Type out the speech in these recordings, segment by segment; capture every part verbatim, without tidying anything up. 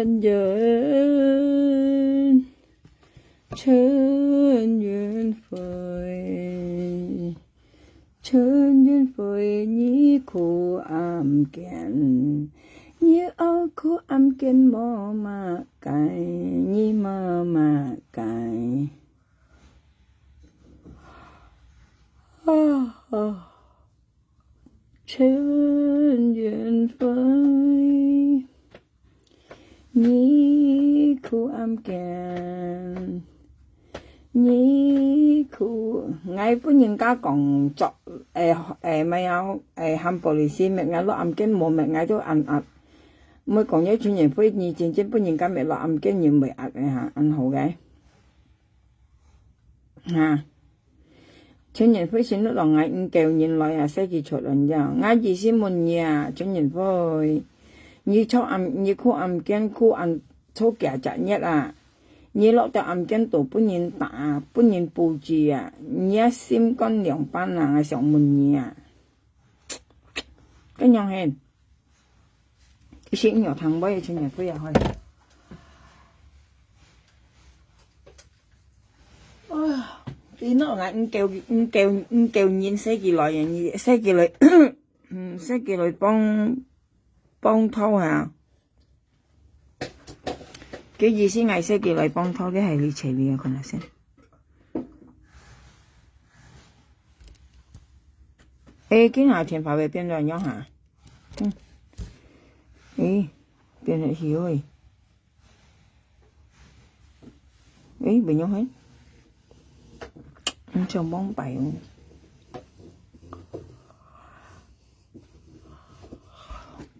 人，陳雲輝，陳雲輝，你苦暗間，你哦苦暗間無麼个，你無麼个。啊，啊。 陳雲輝，你苦暗間，你苦，𠊎分人家講作，誒，誒，麼樣，誒，喊police，搣𠊎落暗間無搣𠊎都恁壓。毋會講這陳雲輝，你真正分人家搣落暗間，你毋會壓个哈，恁好个。哈。 陳雲輝先落來，𠊎毋夠人來啊，洗佢出來了。𠊎意思問你啊，陳雲輝，你坐暗，你苦暗間，苦暗坐幾隻月啊？你落到暗間肚，分人打，分人布置啊，你啊心肝涼拌啊，𠊎想問你啊。恁樣嘿。 一時毋曉聽話，陳雲輝啊，嘿。啊，你喏，𠊎毋夠，毋夠，毋夠人洗佢來，洗佢來，嗯，洗佢來幫，幫拖下。佢意思𠊎洗佢來幫拖，你還理解你啊，看下先。 誒，今下電話會變到仰哈？嗯。誒，變到去誒。誒，變樣嘿？毋像往擺哦。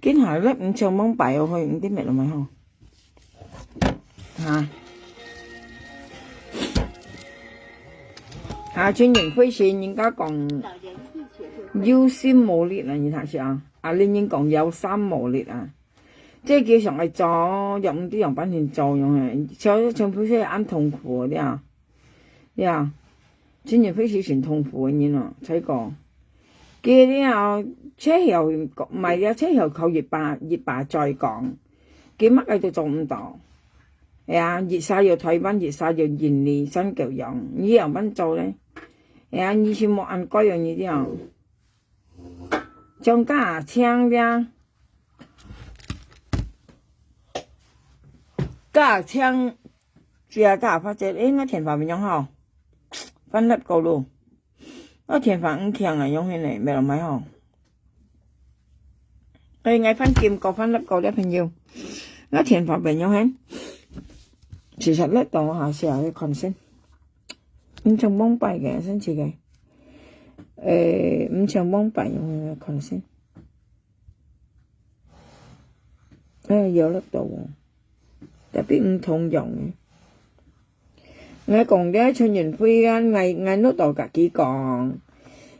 今下咧毋像往擺哦，嘿，毋知搣了無吼？ 哈？哈，陳雲輝先，人家講有心無力啊，你聽下啊，啊，你人講有心無力啊，這个想愛做，又毋知樣般去做，樣誒，像，像不是恁痛苦了，呀。 真正非常痛苦个人哦，才講。佢了，最後，賣了最後靠一把，一把嘴講，佢麼个都做毋到。哎呀，一下又台灣，一下又印尼，三九洋，你仰般做呢？哎呀，你是無恁該樣，你了。像家強了，家強 這个發覺，誒，𠊎電話毋響吼，翻粒高咯。𠊎電話毋響啊，用現在，沒有買吼。誒，𠊎翻金高，翻粒高了，朋友。𠊎電話毋用現。其實咧，等我下下去看先。毋像往擺个，神奇个。誒，毋像往擺用个看先。 哎，有力度哦。Tapi毋同樣个。𠊎講這陳雲輝啊，𠊎，𠊎錄到家己講，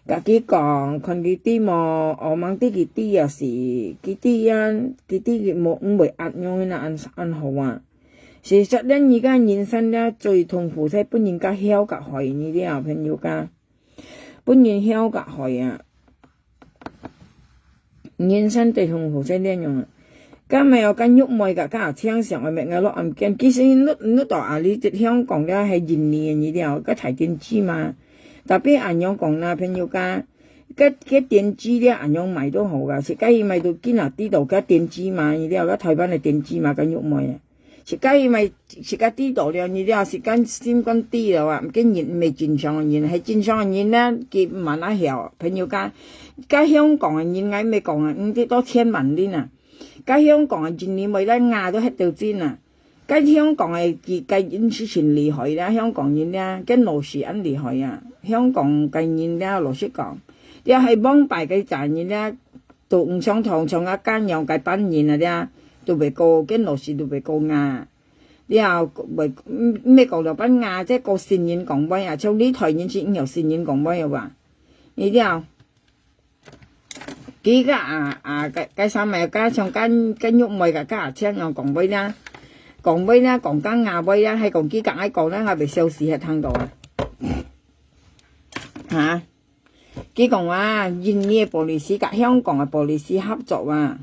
家己講，看佢知無，哦，吂知佢知也是，佢知啊，佢知佢無，毋會恁樣恁，恁好啊。事實咧，而家人生咧最痛苦，係分人家曉甲害你了，朋友家。 分人曉甲害啊。人生最痛苦係恁樣啊。甲尾哦，甲玉妹甲甲青上个，搣𠊎落暗間。其實你，你到啊，你這香港了，係印尼个你了，甲大電子嘛。Tapi恁樣講啦，朋友家，甲，甲電子了，恁樣賣都好啊，是甲伊賣到今啊，知道甲電子嘛，你了，甲台灣个電子嘛，甲玉妹啊。 自家因為自家知道了，你了自家心肝知了啊，毋過人毋係正常个人，係正常个人呢，佢慢慢曉。朋友家，甲香港个人，𠊎毋係講啊，毋知多千萬人啊。甲香港个人，你每日牙都黑到盡啊。甲香港个佢个人是真厲害啦，香港人啦，甲老師恁厲害啊。香港个人啦，老實講，你係往擺个陣人啦， 都毋相同，像啊，甲娘个班人啊，這都袂過，跟老師都袂過啊。了，袂，毋，毋係講了班啊，這個新人講話啊，像你台人是毋曉新人講話个哇。你了，佢个啊，啊，个，个啥物，个像跟，跟玉妹个，个阿青樣講話啦，講話啦，講甲牙話啦，還講佢甲𠊎講啦，𠊎袂笑死，還聽到啊。哈？ 佢講啊，印尼个police甲香港个police合作啊，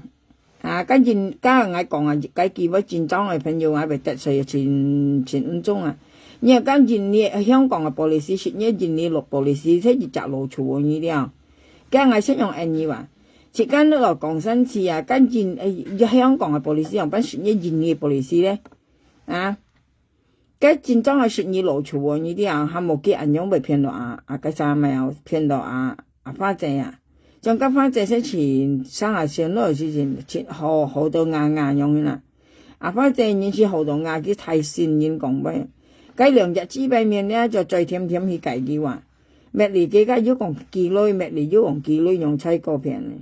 啊，該印，該𠊎講啊，該幾位真正个朋友，𠊎會得罪陳，陳文忠啊。你若講印尼，香港个policy，實際印尼落policy，這一隻老鼠哦，你了。該𠊎先用印尼話，自家落廣深市啊，該印，呃，香港个policy，樣般實際印尼个policy咧？啊？ 該真正个實際老鼠哦，你知啊，還無佢恁樣會騙到啊，啊，該啥物啊，騙到啊，啊，花姐啊。像該花姐係前生啊，先落時前，前好，好到牙牙樣啦。啊，花姐人是好到牙，佢太信任講話。該兩隻姊妹面咧，就嘴甜甜去解救啊。搣離佢个又講幾類，搣離又講幾類，用菜果片呢。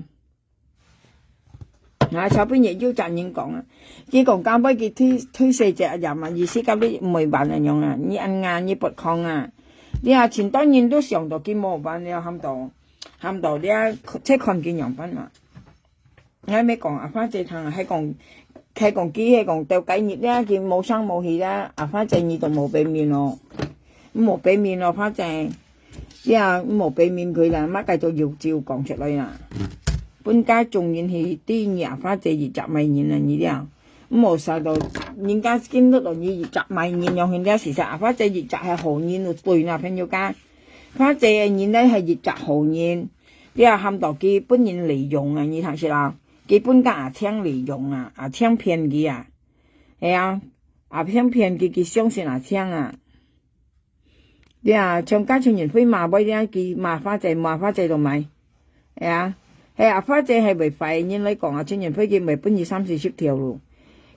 啊，昨晡日有隻人講啊，佢講今晡佢退，退休節啊，也嘛，意思甲你毋會還恁樣啊，你恁硬，你不空啊。你啊，盡多人都想到佢無還了，喊到，喊到你啊，這看佢樣般嘛。𠊎咪講啊，花姐聽啊，還講，還講佢，還講到該日了，佢無聲無息了，啊，花姐你都無白面哦，無白面哦，花姐。 呀，毋好白面佢啦，麼个都有照講出來啦。分家眾人去知你阿花姐一隻麼人啊，你了。毋好使到人家見得到你一隻麼人樣，現在事實阿花姐一隻係好人，有對啦，朋友家。花姐个人呢係一隻好人，你也喊到佢分人利用啊，你聽識啦？佢分家阿青利用啊，阿青騙佢啊，係啊，阿青騙佢，佢相信阿青啊。 對啊，像該陳運輝罵尾了，佢罵花姐，罵花姐做麼？係啊，係啊，花姐係為壞人來講啊，陳運輝佢毋會分你三四十條路。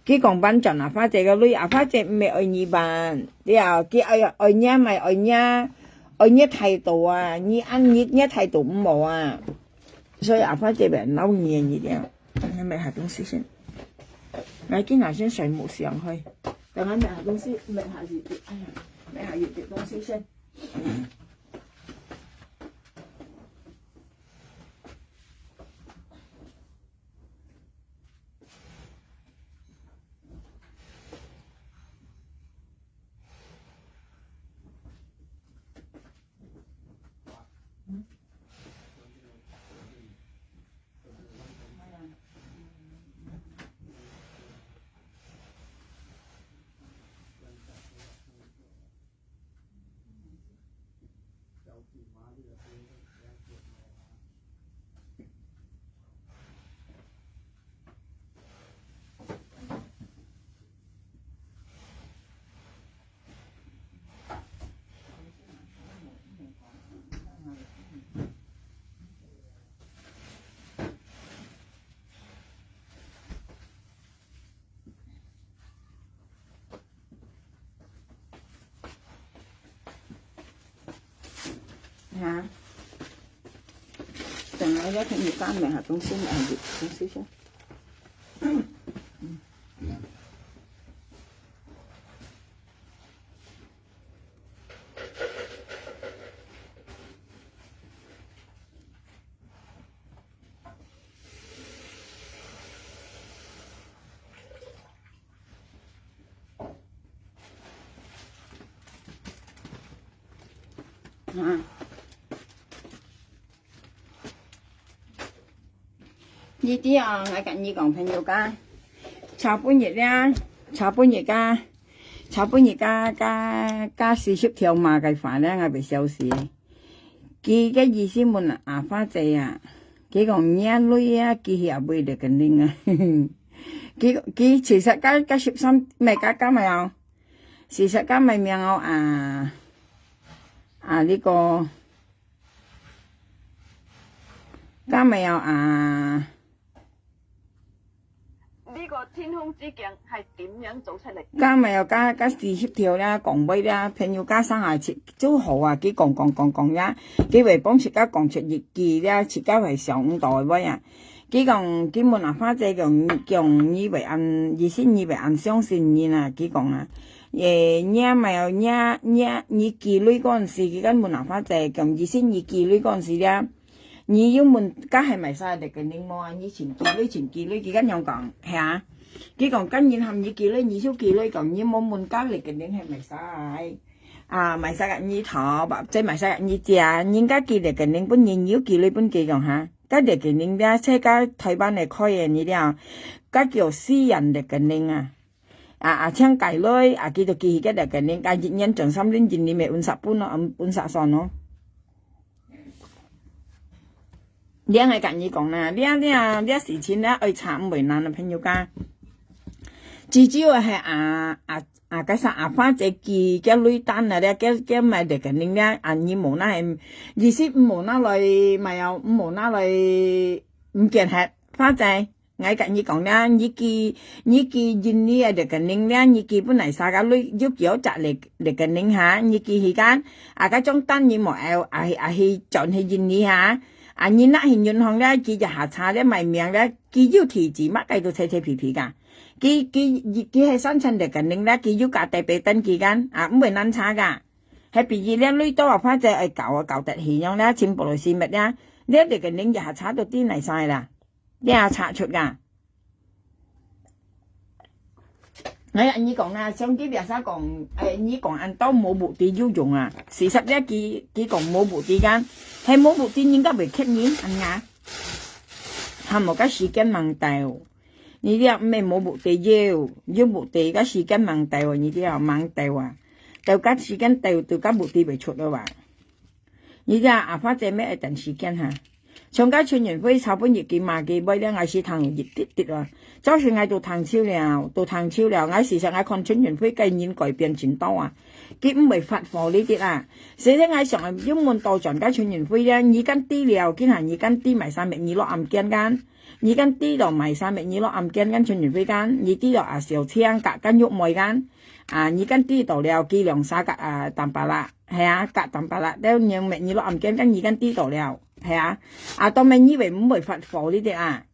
佢講還轉阿花姐个鐳，阿花姐毋係愛你還，對啊，佢愛，愛你毋係愛你，愛你態度啊，你恁你，你態度毋好啊。所以阿花姐會鬧你，你聽。來買下東西先。來，今下先睡目想去。 等下買下東西，買下一點，哎呀，買下一點東西先。哈？等下要跟你爸买下东西，买下东西先。啊。你知啊，𠊎跟你講，朋友家，昨晡日了，昨晡日家，昨晡日家，家，家四十條罵个話了，𠊎會笑死。佢个意思問阿花姐啊，佢講你啊鐳啊，佢也會得个人啊。佢，佢其實家，家十三，毋係家，家咪哦。 事實家个名哦，啊，啊，呢個，家个名哦，啊，呢個天空之鏡係點樣做出嚟？家个名哦，家，家四十條啦，講尾啦，朋友家生下就好啊，佢講講講講呀，佢會幫自家講出一句啦，自家會想毋到个話啊。 佢講，佢問阿花姐講，講你會恁，意思你會恁相信你啊？佢講啊，誒，你也毋係，你也，你也，你寄鐳嗰陣時，佢跟問阿花姐講，意思你寄鐳嗰陣時咧，你有問家係咪使rekening無啊？你先寄鐳，先寄鐳，佢跟樣講，係啊。佢講，跟人喊你寄鐳，你就寄鐳，講你無問家rekening係咪使。啊，買晒个你討，或者買晒个你食，人家寄rekening分你，你又寄鐳分佢用哈。該rekening這係个台灣个開个你了，該叫私人rekening啊。啊，啊，請改鐳，啊，佢就寄去个rekening，該一年轉三輪印，你咪運煞分咯，運，運煞算咯。這係跟你講啦，這，這，這事情呢，愛查毋會難啊，朋友家。至少係啊，啊， 啊，該時阿花姐寄个鐳單啊，這个，个買rekening這，啊，你無拿，意思無拿來買哦，無拿來，毋見忒。花姐，𠊎跟你講啦，你寄，你寄印尼个rekening這，你寄本來三个鐳，又寄隻rekening哈，你寄去間，啊，該張單你無愛，啊，去，啊，去轉去印尼哈，啊，你拿去銀行這，寄一下查這買名這，寄有地址麼个都齊齊備備个。 佢，佢，佢係申請rekening啦，佢有加特別登記間，啊，毋會難查个。係比如這鐳多啊，或者愛搞啊，搞得去樣啦，全部都係密啦。這rekening一下查到底哪儕啦，這下查出个。哎呀，你講啊，像佢biasa講，哎，你講恁多無目的有用啊。事實這佢，佢講無目的間，係無目的人家會騙人，恁啊。還無个時間吂到。 你這毋係無目的有，有目的个時間吂到啊，你這吂到啊。到个時間到，到个目的會出來哇。你這阿花姐乜愛等時間哈。像个陳雲輝炒分日記嘛，佢買了𠊎是聽有一滴滴啊。早時𠊎都聽笑了，都聽笑了，𠊎時常𠊎看陳雲輝个人改變真多啊。佢毋會發火呢啲啊。所以𠊎想，有問到轉个陳雲輝咧，你敢知了，今下你敢知買衫乜你落暗間間？ 你敢知道買衫乜你落暗間間陳雲輝間？你知道啊，小青甲間玉妹間？啊，你敢知道了，佢兩儕甲啊，淡白啦，係啊，甲淡白啦，了娘乜你落暗間間，你敢知道了，係啊？啊，當然你會毋會發火呢啲啊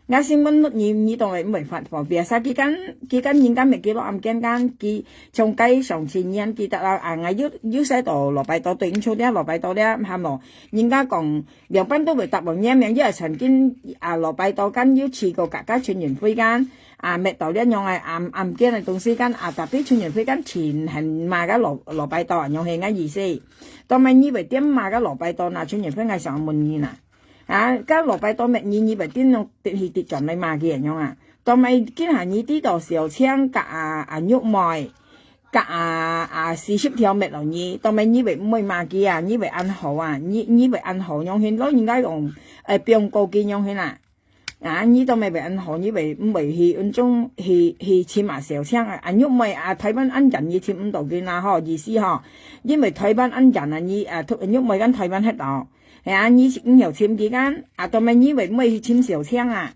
？𠊎先問你，你當然毋會發火，biasa佢間，佢間人家乜佢落暗間間，佢從該上前年記得啦，啊，𠊎有，有使到羅拜多對毋出了，羅拜多了，係無？人家講 兩班都會答應，明明也曾經啊，羅拜多間有試過甲个陳雲輝間，啊，搣到了樣个暗，暗間个東西間，啊，tapi陳雲輝間盡恨罵个羅，羅拜多啊，樣係𠊎意思。當然你會點罵个羅拜多，那陳雲輝𠊎想問你啦。啊，个羅拜多搣你，你會點樣跌去跌轉來罵佢个樣啊？當然今下你知道小青甲啊，啊，玉妹， 甲啊，啊，四十條搣落你，當然你會毋會罵佢啊？你會恁好啊？你，你會恁好，樣形老人家講，誒，放過佢樣形啊？啊，你當然會恁好，你會，毋會去，恁種去，去尋啊小青啊，啊，玉妹啊，台灣恁遠你尋毋到佢啦，吼，意思吼，因為台灣恁遠啊，你，啊，玉妹間台灣歇到，係啊，你毋曉尋佢間，啊，當然你會毋會去尋小青啊？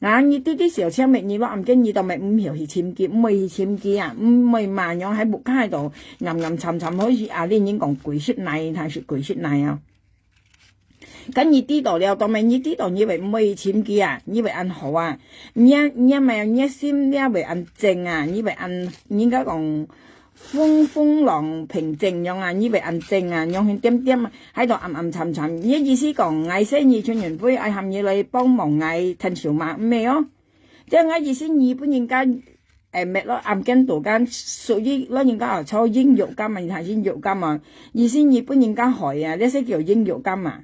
啊，你知知小青搣你落暗間，你都毋會去尋佢，毋會去尋佢啊，毋會罵樣，還毋該到暗暗沉沉，好似啊，你人講鬼食泥，還係鬼食泥啊？該你知道了，當然你知道你會毋會去尋佢啊？你會恁好啊？你，你乜，你心裡會恁靜啊？你會恁，人家講 風風浪平靜樣啊，你會恁靜啊，樣形點點啊，還到暗暗沉沉。你意思講，𠊎細義陳雲輝愛喊你來幫忙𠊎𢯭手嘛？毋係哦。這𠊎意思你分人家，誒，搣落暗間肚間，屬於老人家啊，炒應肉乾嘛，你還應肉乾嘛？意思你分人家害啊，這係叫應肉乾嘛？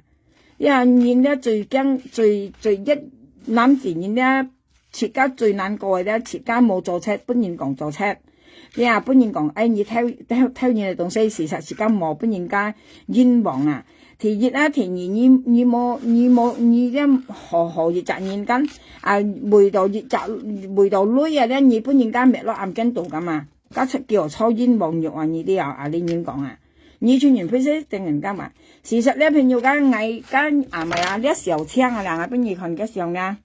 呀，人家最驚，最，最一男子人家 自家最難過个咧，自家無做賊，分人講做賊。你啊，分人講，哎，你偷，偷，偷人个東西，事實自家無分人家冤枉啊。第一啊，第二，你，你無，你無，你這好好一隻人間，啊，為到一隻，為到鐳啊，咧，你分人家搣落暗間肚幹嘛？該出叫炒冤枉肉啊，你了，啊，你人講啊。你陳雲輝係等人幹嘛？事實咧，朋友間，𠊎間，啊，毋係啊，這小青啊，兩個分你看个相啊。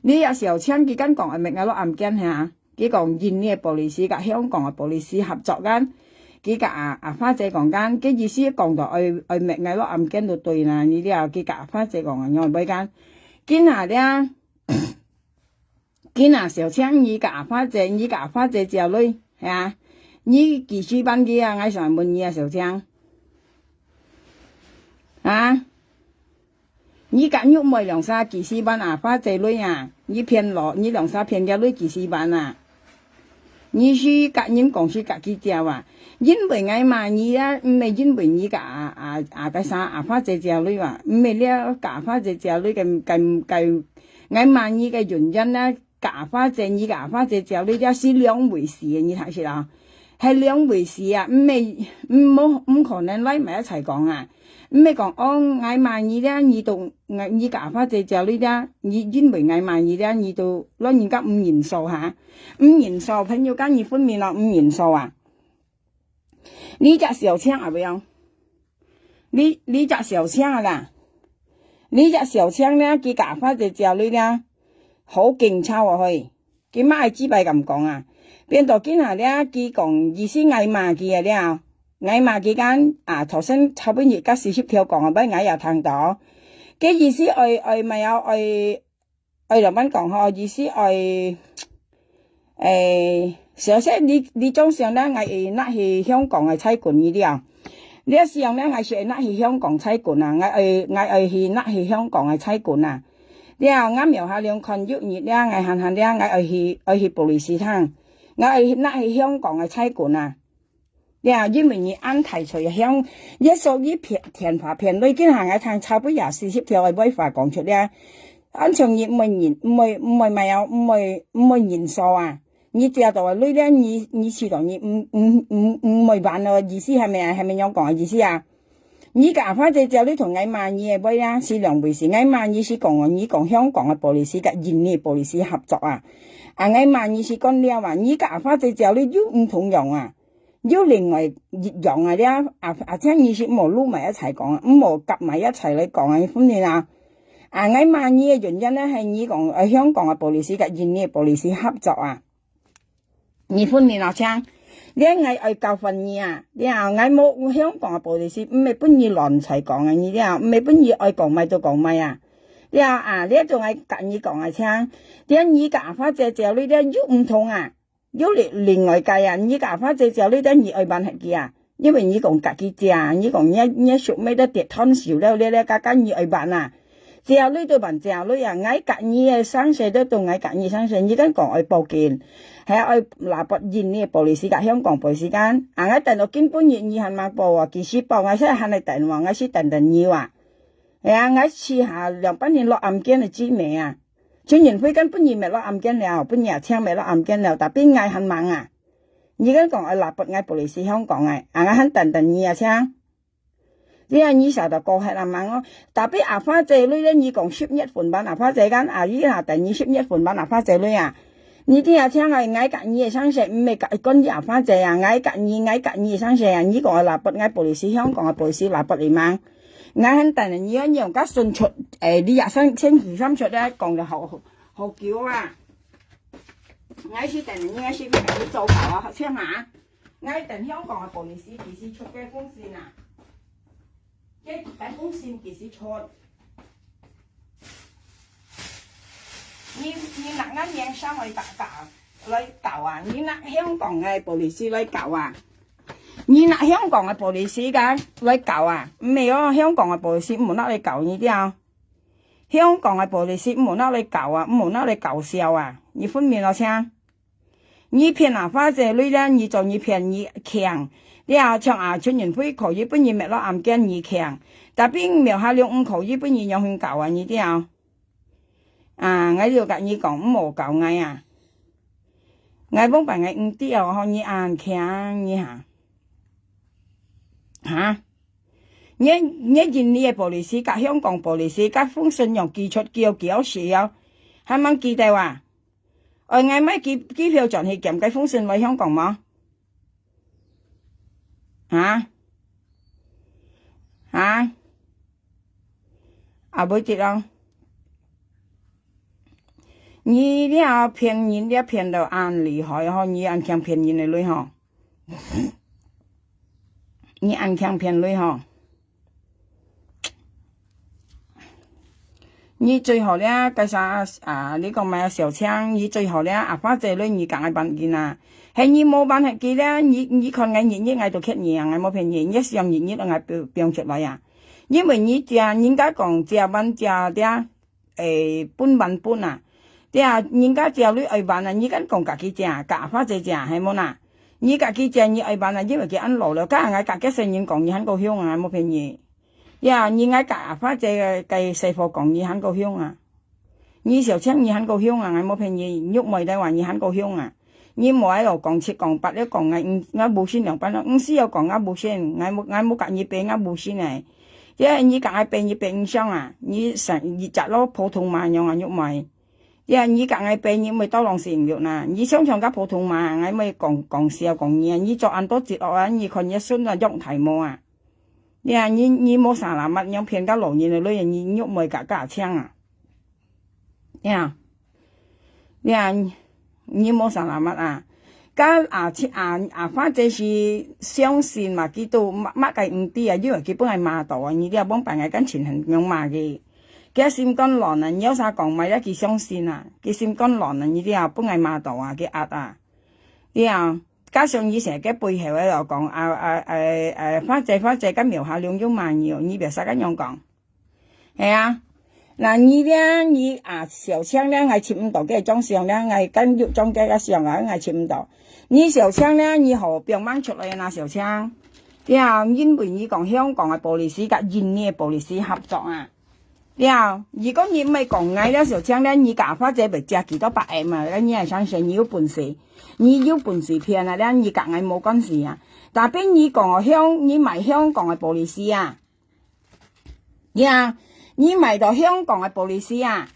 你這小青佢間講愛搣𠊎落暗間係啊？佢講印尼个police佮香港个police合作間，佢佮阿，阿花姐講間，佢意思講到愛，愛搣𠊎落暗間就對啦。你了，佢佮阿花姐講恁樣會間，今下了，今下小青你佮阿花姐，你佮阿花姐借鐳，係啊？你幾時還佢啊？𠊎想問你啊，小青。啊？ 你佮玉妹兩儕幾時還啊？花姐鐳啊？你騙囉，你兩儕騙个鐳幾時還啊？你係甲人講係甲佢借啊，因為𠊎罵你啊，毋係因為你甲阿阿阿个啥阿花姐借鐳啊，毋係了甲阿花姐借鐳个个个，𠊎罵你个原因啊，甲阿花姐，你甲阿花姐借鐳了係兩回事，你聽識啊？係兩回事啊，毋係毋無毋可能拉埋一齊講啊。毋係講哦，𠊎罵你了，你都𠊎你甲阿花姐借鐳了，你因為𠊎罵你了，你都老人家毋認數哈，毋認數，朋友間你分明咯，毋認數啊！你隻小青啊，毋要，你你隻小青啊啦，你隻小青呢，佢甲阿花姐借鐳了，好勁抽啊嘿！佢媽个雞排咁講啊，變到今下了，佢講意思𠊎罵佢啊了。 𠊎罵佢間啊，頭先差不多甲四十條講啊，尾𠊎也聽到。个意思愛愛麼个愛愛仰般講吼，意思愛誒，小姐，你你種想呢，𠊎會拿去香港个差館你了。你想呢，𠊎係會拿去香港差館啊，𠊎愛𠊎愛去拿去香港个差館啊。了，𠊎苗下兩看有日了，𠊎閒閒了，𠊎愛去愛去police廳，𠊎愛拿去香港个差館啊。 呀，因為你恁大嘴香，也屬於騙電話騙鐳，今下𠊎聽差不多也四十條个話講出了。恁像你毋會認，毋會毋會買啊，毋會毋會認數啊！你借到个鐳了，你你試到你毋毋毋毋會還个意思係咪啊？係咪樣講个意思啊？你甲阿花姐借鐳同𠊎罵你个話啊，係兩回事。𠊎罵你係講哦，你講香港个police甲印尼police合作啊，啊𠊎罵你係講了啊，你甲阿花姐借鐳又毋同樣啊！ 有另外一樣啊，了啊啊，請你係毋好摎埋一齊講啊，毋好夾埋一齊來講啊，你分明啊！啊，𠊎罵你个原因呢，係你講呃香港个police甲印尼个police合作啊，你分明啊，請！了𠊎愛交還你啊！了，𠊎無香港个police，毋係分你亂才講啊，你了，毋係分你愛講麼个就講麼个啊！了啊，了就𠊎甲你講啊，請！了你甲阿花姐借鐳了又毋同啊！ 有另另外个啊，你甲阿花姐借鐳了你愛還佢啊，因為你講甲佢借啊，你講若若叔姆都跌斷手了了了，甲甲你愛還啊。借鐳就還借鐳啊，𠊎甲你个生事都都𠊎甲你生事，你敢講愛報警，還愛拉撥印尼个police甲香港police間，啊，𠊎等到今晡日你還吂報啊，幾時報？𠊎先還來等啊，𠊎係等等你啊。係啊，𠊎試下兩百年落案件个姊妹啊。 陳仁輝敢分你搣落案件了，分你阿青搣落案件了，tapi𠊎還吂啊！你敢講愛拉撥𠊎police香港个，啊，𠊎還等等你啊，請！你啊，你啥都過忒啊吂哦！tapi阿花姐鐳了，你講十月份還阿花姐間，啊，你下等你十月份還阿花姐鐳啊！你聽啊，請啊，𠊎甲你个生事，毋係甲關於阿花姐啊，𠊎甲你，𠊎甲你个生事啊，你講愛拉撥𠊎police香港个police拉撥你吂？ 𠊎還等你樣樣甲伸出，誒，你也伸伸手伸出來，講了好好久啊！𠊎係等你，𠊎係毋係你做到啊？好像啊，𠊎等香港个police幾時出个風信啊？這个風信幾時出？你你拿𠊎名聲來打打來搞啊？你拿香港个police來搞啊？ 你拿香港个police个來搞啊？毋係哦，香港个police毋好拿來搞你了。香港个police毋好拿來搞啊，毋好拿來搞笑啊！你分明咯，請！你騙阿花姐鐳了，你做你騙你強。了，像啊，陳仁輝可以分你搣落案件你強，tapi苗下龍毋可以分你仰形搞啊？你了。 啊，𠊎就甲你講，毋好搞𠊎啊！𠊎往擺𠊎毋知哦，吼，你恁強，你哈？哈？你你印尼个police甲香港police甲風信仰寄出叫叫死哦，還吂記得啊？愛𠊎買機機票轉去撿該風信來香港無？ 哈？哈？啊，毋得哦！你了騙人了騙到恁厲害吼，你恁強騙人个鐳吼，你恁強騙鐳吼。 你最好了，該啥啊？你講麼个小強，你最好了，阿花姐鐳你敢愛還佢啊？係你無還佢了，你你看𠊎日日𠊎都欠你啊，𠊎無騙你，你想日日𠊎放放出來啊。因為你借人家講借還借了，誒，分還分啊。對啊，人家借鐳愛還啊，你敢講家己借，佮阿花姐借，係無啦？你家己借，你愛還啊，因為佢恁老了，該𠊎佮該細人講，你還過凶啊，𠊎無騙你。呀，你𠊎佮阿花姐个，个細貨講，你還過凶啊。你小青，你還過凶啊，𠊎無騙你，玉妹个話，你還過凶啊。你莫愛哦講七講八，你講𠊎，𠊎無信兩半咯，毋係要講𠊎無信，𠊎無，𠊎無佮你比，𠊎無信欸。這你佮𠊎比，你比毋上啊，你成一隻咯普通馬樣啊，玉妹。 呀，你佮𠊎比，你毋會到浪死毋肉啦。你常常佮普通嘛，𠊎毋會講，講笑講你啊。你做恁多節目啊，你看你孫啊，養大無啊？呀，你，你無啥啦，乜樣騙个老人个女，你，你又毋會佮，佮阿青啊？呀，呀，你無啥啦，乜啊？該阿青，阿，阿花姐係相信嘛，佢都，乜，乜个毋知啊，因為佢本來罵到啊，你這幫擺𠊎感情很勇嘛个。 佢心肝軟啊，你有啥講嘛，也佢相信啊，佢心肝軟啊，你這分𠊎罵到啊，佢壓啊。你啊，加上以前个背後个又講，啊，啊，啊，啊，花姐，花姐，該廟下龍有罵你哦，你別使恁樣講。係啊，那你這，你啊，小青這，𠊎尋毋到个張相這，𠊎敢有張个个相啊，𠊎尋毋到。你小青這，你好，放吂出來啊，小青。對啊，因為你講香港个police佮印尼个police合作啊。 了，如果你毋係講𠊎了，小青了，你佮花姐會借幾多百M啊？你係相信你有本事，你有本事騙啊，了你佮𠊎無關係啊。Tapi你講哦，香，你買香港个police啊，呀，你買到香港个police啊，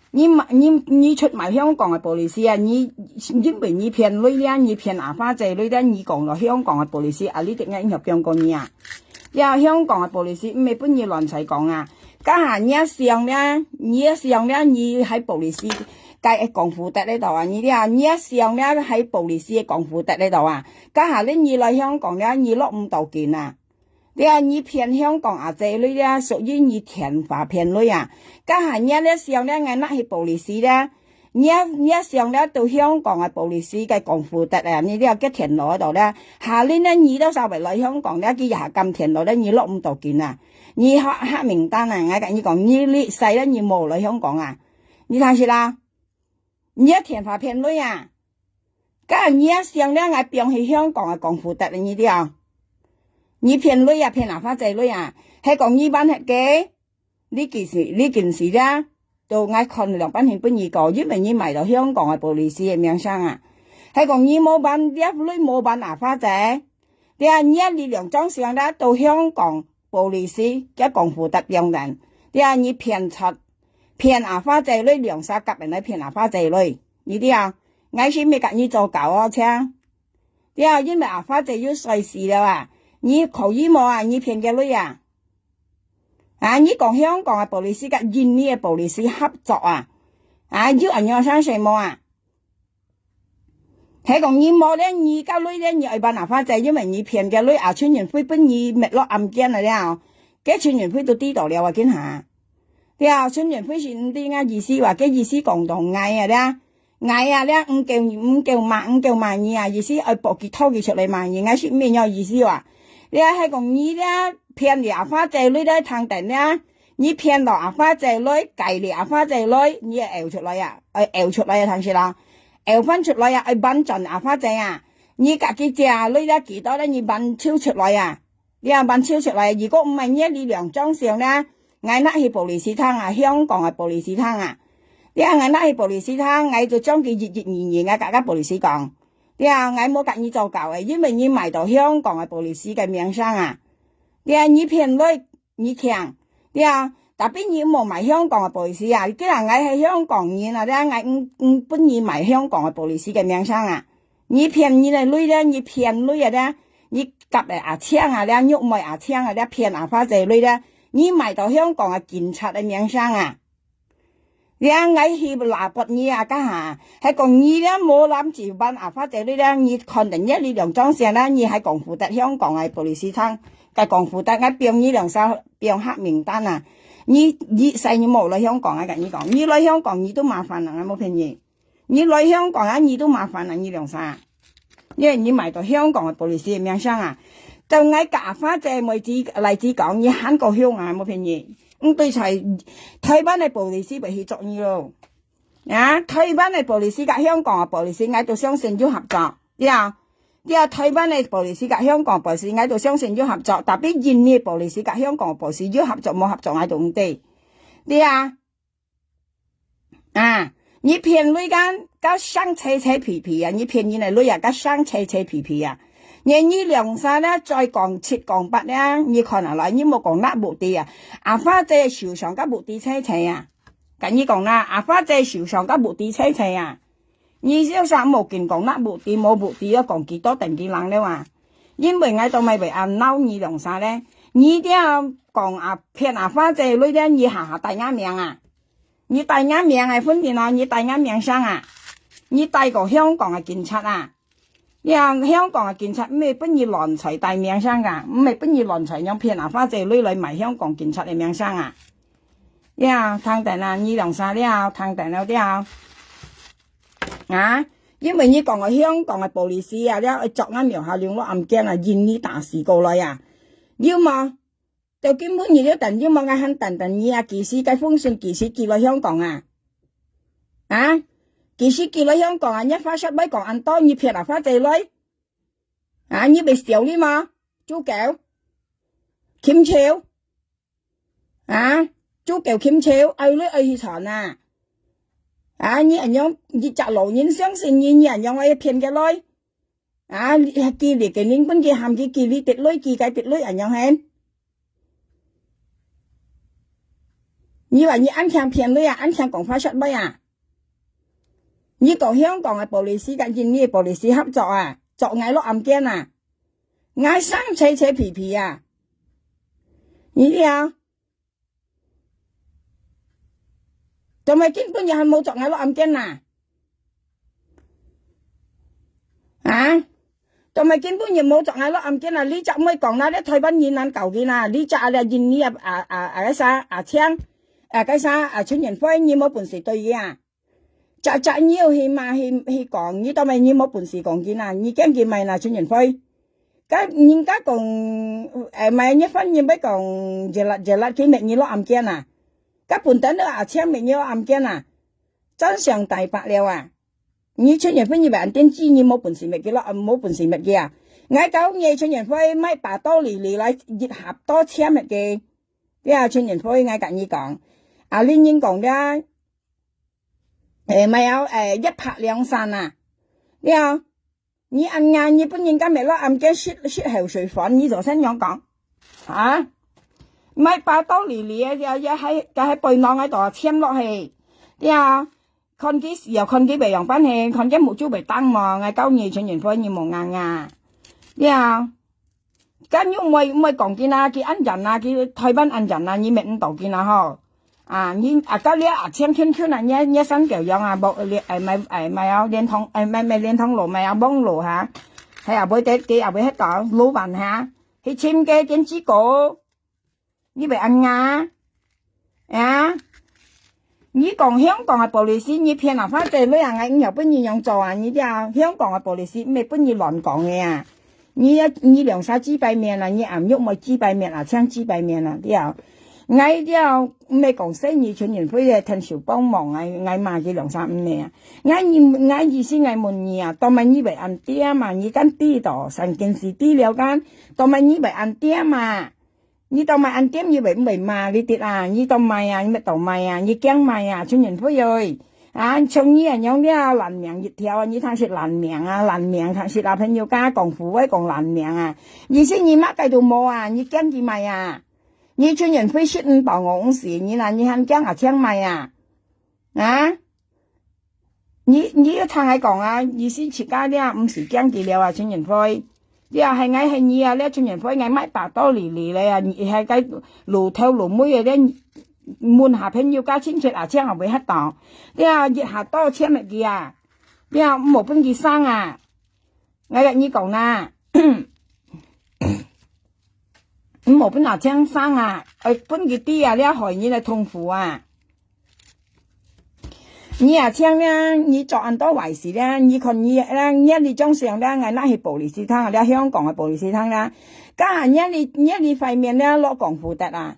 你買，你，你出賣香港个police啊，你，因為你騙鐳了，你騙阿花姐鐳了，你講到香港个police啊，你定愛應該放過你啊。 了，香港个police毋係分你亂採講啊。該下你也想了，你也想了，你係police个功夫得得到啊，你了，你也想了係police个功夫得得到啊。該下你，你來香港了，你落毋到緊啊。了，你騙香港阿姐鐳了，屬於你天花騙鐳啊。該下你也想了，𠊎拿去police了， 你也，你也想了到香港个police个功夫得啊，你了个田螺到了，下輪呢，你到稍微來香港了，佢也下甘田螺了，你落毋到緊啊。你黑，黑名單啊，𠊎佮你講，你，你使了，你無來香港啊。你聽識啦？你也天花騙鐳啊！該你也想了，𠊎放去香港个功夫得了，你了。你騙鐳啊，騙阿花姐鐳啊，係講你辦忒个？ 你其實，你其實啦，都𠊎看兩半天分你講，因為你買到香港个police个名聲啊。係講你無辦，這鐳無辦阿花姐，對啊，你這兩張相啦，到香港police个功夫得兩人，對啊，你騙出，騙阿花姐鐳兩儕夾人來騙阿花姐鐳，你知啊？𠊎係毋係佮你做狗哦，請。對啊，因為阿花姐又衰死了啊，你可以無啊？你騙个鐳啊？ 啊，你講香港个police佮印尼个police合作啊？啊，有恁樣相信無啊？係講你無了，你个鐳了，你愛辦阿花姐，因為你騙个鐳啊，陳雲輝分你滅落案件了了，該陳雲輝都知道了啊，今下。對啊，陳雲輝係毋知𠊎意思話，該意思講到𠊎啊了。 𠊎啊，這毋夠，毋夠罵，毋夠罵你啊，意思愛報佢討佢出來罵你，𠊎係毋係恁樣意思啊？這係講你這騙你阿花姐鐳這聽等這，你騙到阿花姐鐳，計你阿花姐鐳，你愛嘔出來啊，愛嘔出來啊，聽識啦？嘔翻出來啊，愛還轉阿花姐啊！你家己借鐳這幾多咧，你還手出來啊！ 你也還手出來，如果毋係你這兩張相呢，𠊎拿去police廳啊，香港个police廳啊。你也𠊎拿去police廳，𠊎就將佢一一二二，𠊎佮，佮police講。你也𠊎無佮你做狗个，因為你買到香港个police个名聲啊。你也你騙鐳，你強。你也，tapi你無買香港个police啊，既然𠊎係香港人啊，你也𠊎毋，毋分你買香港个police个名聲啊。 你騙人个鐳咧，你騙鐳啊咧，你夾个阿青啊咧，玉妹阿青啊咧，騙阿花姐鐳咧，你買到香港个警察个名聲啊！你啊，𠊎去拉拔你啊，該下，係講你咧無攬住還阿花姐鐳咧，你看等你這兩張相咧，你還講負責香港个police廳，該講負責，𠊎放你兩儕放黑名單啊！你，你使你無來香港啊，𠊎佮你講，你來香港你都麻煩啊，𠊎無騙你。 你來香港啊，你都麻煩啊，你兩儕。因為你買到香港个police个名聲啊，到𠊎佮阿花姐妹子來子講，你還過香啊，無騙你。毋對在台灣个police會去捉你咯。啊，台灣个police佮香港个police，𠊎都相信有合作，對啊。對啊，台灣个police佮香港police，𠊎都相信有合作，tapi印尼个police佮香港个police有合作無合作，𠊎都毋知。對啊。啊，你騙鐳敢，敢生青青皮皮啊！你騙人个鐳啊，敢生青青皮皮啊！你，你兩儕呢，再講七講八呢，你看下來，你莫講若bukti啊！阿花姐受傷个bukti青青啊！ 跟你講啦，阿花姐受傷个bukti青青啊！你有啥無緊講，若bukti無bukti，愛講幾多等幾人了啊？因為𠊎都毋會恁惱你兩儕咧。你這樣講啊，騙阿花姐鐳咧，你下下帶若名啊！你帶若名个問題咯，你帶若名聲啊！你帶過香港个警察啊！ 你啊，香港个警察毋係分你亂菜帶名聲啊，毋係分你亂菜樣騙阿花姐鐳來賣香港警察个名聲啊。你啊，聽等啊，你兩儕了，聽等了了。啊，因為你講个香港个police啊，了，捉𠊎廟下兩個案件啊，印尼打死過來啊，有無？ 到今晡日了，等有無？𠊎還等等你啊，幾時个風信，幾時寄來香港啊？啊？幾時寄來香港啊？你發誓愛講恁多，你騙阿花姐鐳？啊？你會笑你嗎？豬狗？禽獸？啊？豬狗禽獸，愛鐳愛去賺啊？啊？你恁樣，你隻老人相信你，你恁樣愛騙个鐳？ 啊，你寄你个人分佢喊佢寄你滴鐳，寄个滴鐳恁樣係？你話你恁慶騙鐳啊，恁慶講發洩鐳啊？你講香港个police佮印尼个police合作啊，捉𠊎落案件啊，𠊎生青青皮皮啊！你聽， 做麼个今晡日還無捉𠊎落案件啊？啊？做麼个今晡日無捉𠊎落案件啊？你隻妹講啦，你台灣人難搞佢啦，你隻啊，這印尼啊，啊，啊，啊，該啥，阿青，啊，該啥，啊，陳遠輝，你無本事對佢啊？隻隻你又去罵，去，去講，你做麼个你無本事講佢啊？你驚佢罵啦，陳遠輝？ 該人家講，誒，買一番人要講，jelat-jelat佢滅你落案件啊。該本等个阿青滅你落案件啊。真相大白了啊。你陳遠輝你會恁癲，你無本事滅佢落，無本事滅佢啊。𠊎教你陳遠輝買把刀嚟，嚟來一盒刀簽滅佢。對啊，陳遠輝，𠊎佮你講，啊，你人講了，誒，買了，誒，一拍兩散啊。對啊。 你恁樣，你分人家滅落案件食，食口水飯，你做先樣講？啊？買把刀利利个，也，也還，該還背囊个都簽落去。對啊，看佢死啊，看佢會樣般去，看佢目珠會當無，𠊎教你陳遠輝，你無硬啊。對啊。 該你毋會，毋會講佢啊，佢恁樣啊，佢台灣恁樣啊，你滅毋到佢啊吼。啊，你，啊，該這阿青圈圈啊，你，你三角樣啊，無，連，哎，買，哎，買啊，連通，哎，買，買連通路，買啊，網路哈。係啊，買得，佢也買得到，老闆哈。去尋个電子股，你會恁啊？ 啊？你講香港个police，你騙啊，反正你啊，𠊎毋曉分你樣做啊，你知啊？香港个police毋係分你亂講个啊。你，你兩儕幾百面啊，你暗玉妹幾百面啊，請幾百面啊，知啊？𠊎知啊，毋係講細義陳遠輝个，𢯭手幫忙啊，𠊎罵佢兩儕毋係啊。𠊎，𠊎意思𠊎問你啊，做麼你會恁恬啊？你敢知道，成件事知了kan？做麼你會恁恬啊？ 你做麼恁恬，你會毋會罵佢兜啊？你做麼啊？你乜做麼啊？你驚麼啊？陳遠輝哦！啊，像你恁樣了，爛命一條啊！你通食爛命啊，爛命通食啊！朋友家講富貴講爛命啊！意思你麼个都無啊！你驚佢麼啊？你陳遠輝食毋到我毋死，你啊，你還驚阿青麼啊？啊？ 你，你要聽𠊎講啊，意思自家了，毋使驚佢了啊，陳遠輝。了，係𠊎係你啊，了，陳遠輝，𠊎買把刀利利咧啊，你係該老頭老尾个咧，問下朋友家親戚啊，請下會得到。了，一下刀簽落去啊，了，毋好分佢生啊。𠊎佮你講啦， 毋好分阿青生啊，愛分佢知啊，了害人个痛苦啊。你阿青呢，你做恁多壞事呢，你看你呢，你這種相呢，𠊎拿去police廳，了香港个police廳啦。該下你，你塊面呢，落廣府得啊。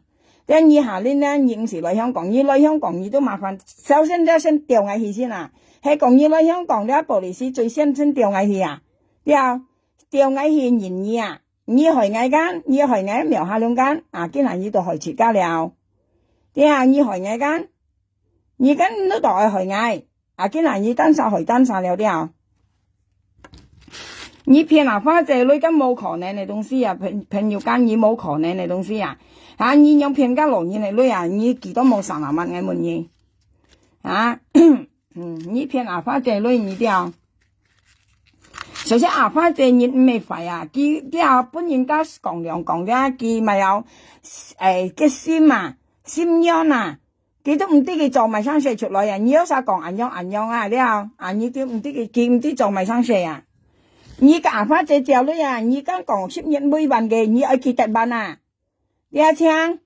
這你下輪呢，你毋使來香港，你來香港你都麻煩，首先這先調𠊎去先啊。係講你來香港，這police最先先調𠊎去啊。對啊，調𠊎去認你啊。你害𠊎kan，你害𠊎苗下龍kan，啊，今下你都害自家了。對啊，你害𠊎kan，你kan都都愛害𠊎。 啊，今下你單儕害單儕了了。你騙阿花姐鐳，該無可能个東西啊，朋，朋友間，你無可能个東西啊。啊，你仰騙該老人个鐳啊，你幾多無三十萬，𠊎問你。啊，嗯，你騙阿花姐鐳，你了。首先阿花姐人毋係壞啊，佢了分人家講兩講了，佢乜有，誒，个心啊，心軟啊， 佢都毋知佢做麼生事出來啊！你又儕講恁樣恁樣啊了，啊，你都毋知佢，佢毋知做麼生事啊！你个阿花姐借鐳啊，你敢講十日每還个，你愛記得還啊！你啊，請，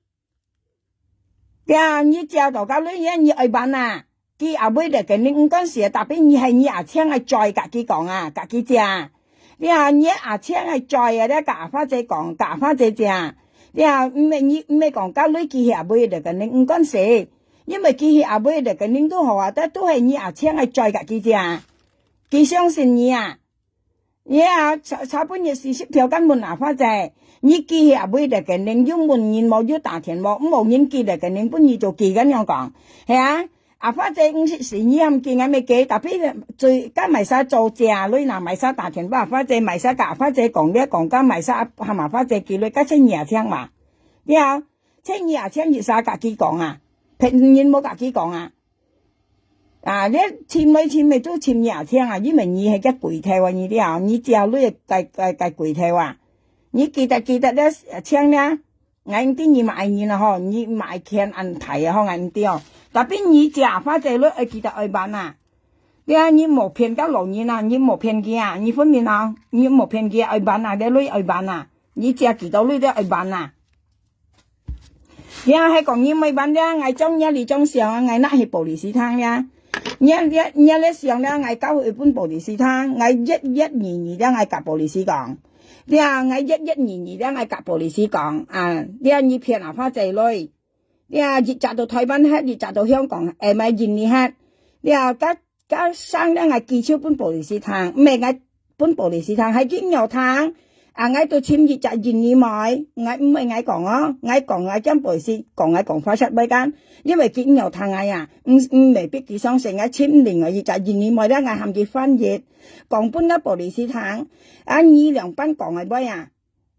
你啊，你借到个鐳啊，你愛還啊！佢阿妹个肯定毋敢寫，tapi你係你阿青个嘴，甲佢講啊，甲佢借啊！ 你啊，你阿青个嘴啊，你甲阿花姐講，甲阿花姐借。你啊，毋係你，毋係講甲鐳佢係阿妹个，肯定毋敢寫。因為佢係阿妹个，肯定都好啊，但都係你阿青个嘴甲佢借。佢相信你啊。你啊，差，差不多四十條敢問阿花姐，你佢係阿妹个，肯定有問人無，有打電話，無人佢个，肯定分你做佢，恁樣講，係啊？ 阿花姐毋識死，你喊佢，𠊎乜佢，tapi最，該麼儕做借鐳啦，麼儕打電話，阿花姐，麼儕甲阿花姐講，你講甲麼儕喊阿花姐寄鐳，該千二千嘛。你啊，千二千一儕甲佢講啊，別人無甲佢講啊。啊，你尋來尋去都千二千啊，因為你係个鬼頭啊，你了，你借鐳个，个，个，个鬼頭啊。你記得，記得了，請了。 𠊎毋知你麼个人啊吼，你麼个權恁大啊吼，𠊎毋知哦。Tapi你借阿花姐鐳愛記得愛還啊。你啊，你無騙該老人啊，你無騙佢啊，你分明啊，你無騙佢啊，愛還啊，該鐳愛還啊，你借幾多鐳都愛還啊。你啊，係講你毋還了，𠊎將你這張相啊，𠊎拿去police廳了。你啊，你啊，你啊，這相了，𠊎交去分police廳，𠊎一一二二了，𠊎甲police講。 了，𠊎一一二二了，𠊎甲police講，啊，了你騙阿花姐鐳，了一隻到台灣忒，一隻到香港，誒，毋係印尼忒，了，該，該聲了𠊎舉手分police聽，毋係𠊎分police聽，係佢仰聽，啊，𠊎都尋一隻印尼妹，𠊎毋係𠊎講哦，𠊎講𠊎驚police講𠊎講花煞尾間，因為佢仰聽𠊎啊，毋，毋係逼佢相信，𠊎尋另外一隻印尼妹了，𠊎喊佢翻譯，講分該police聽。 啊，你兩班講个話啊，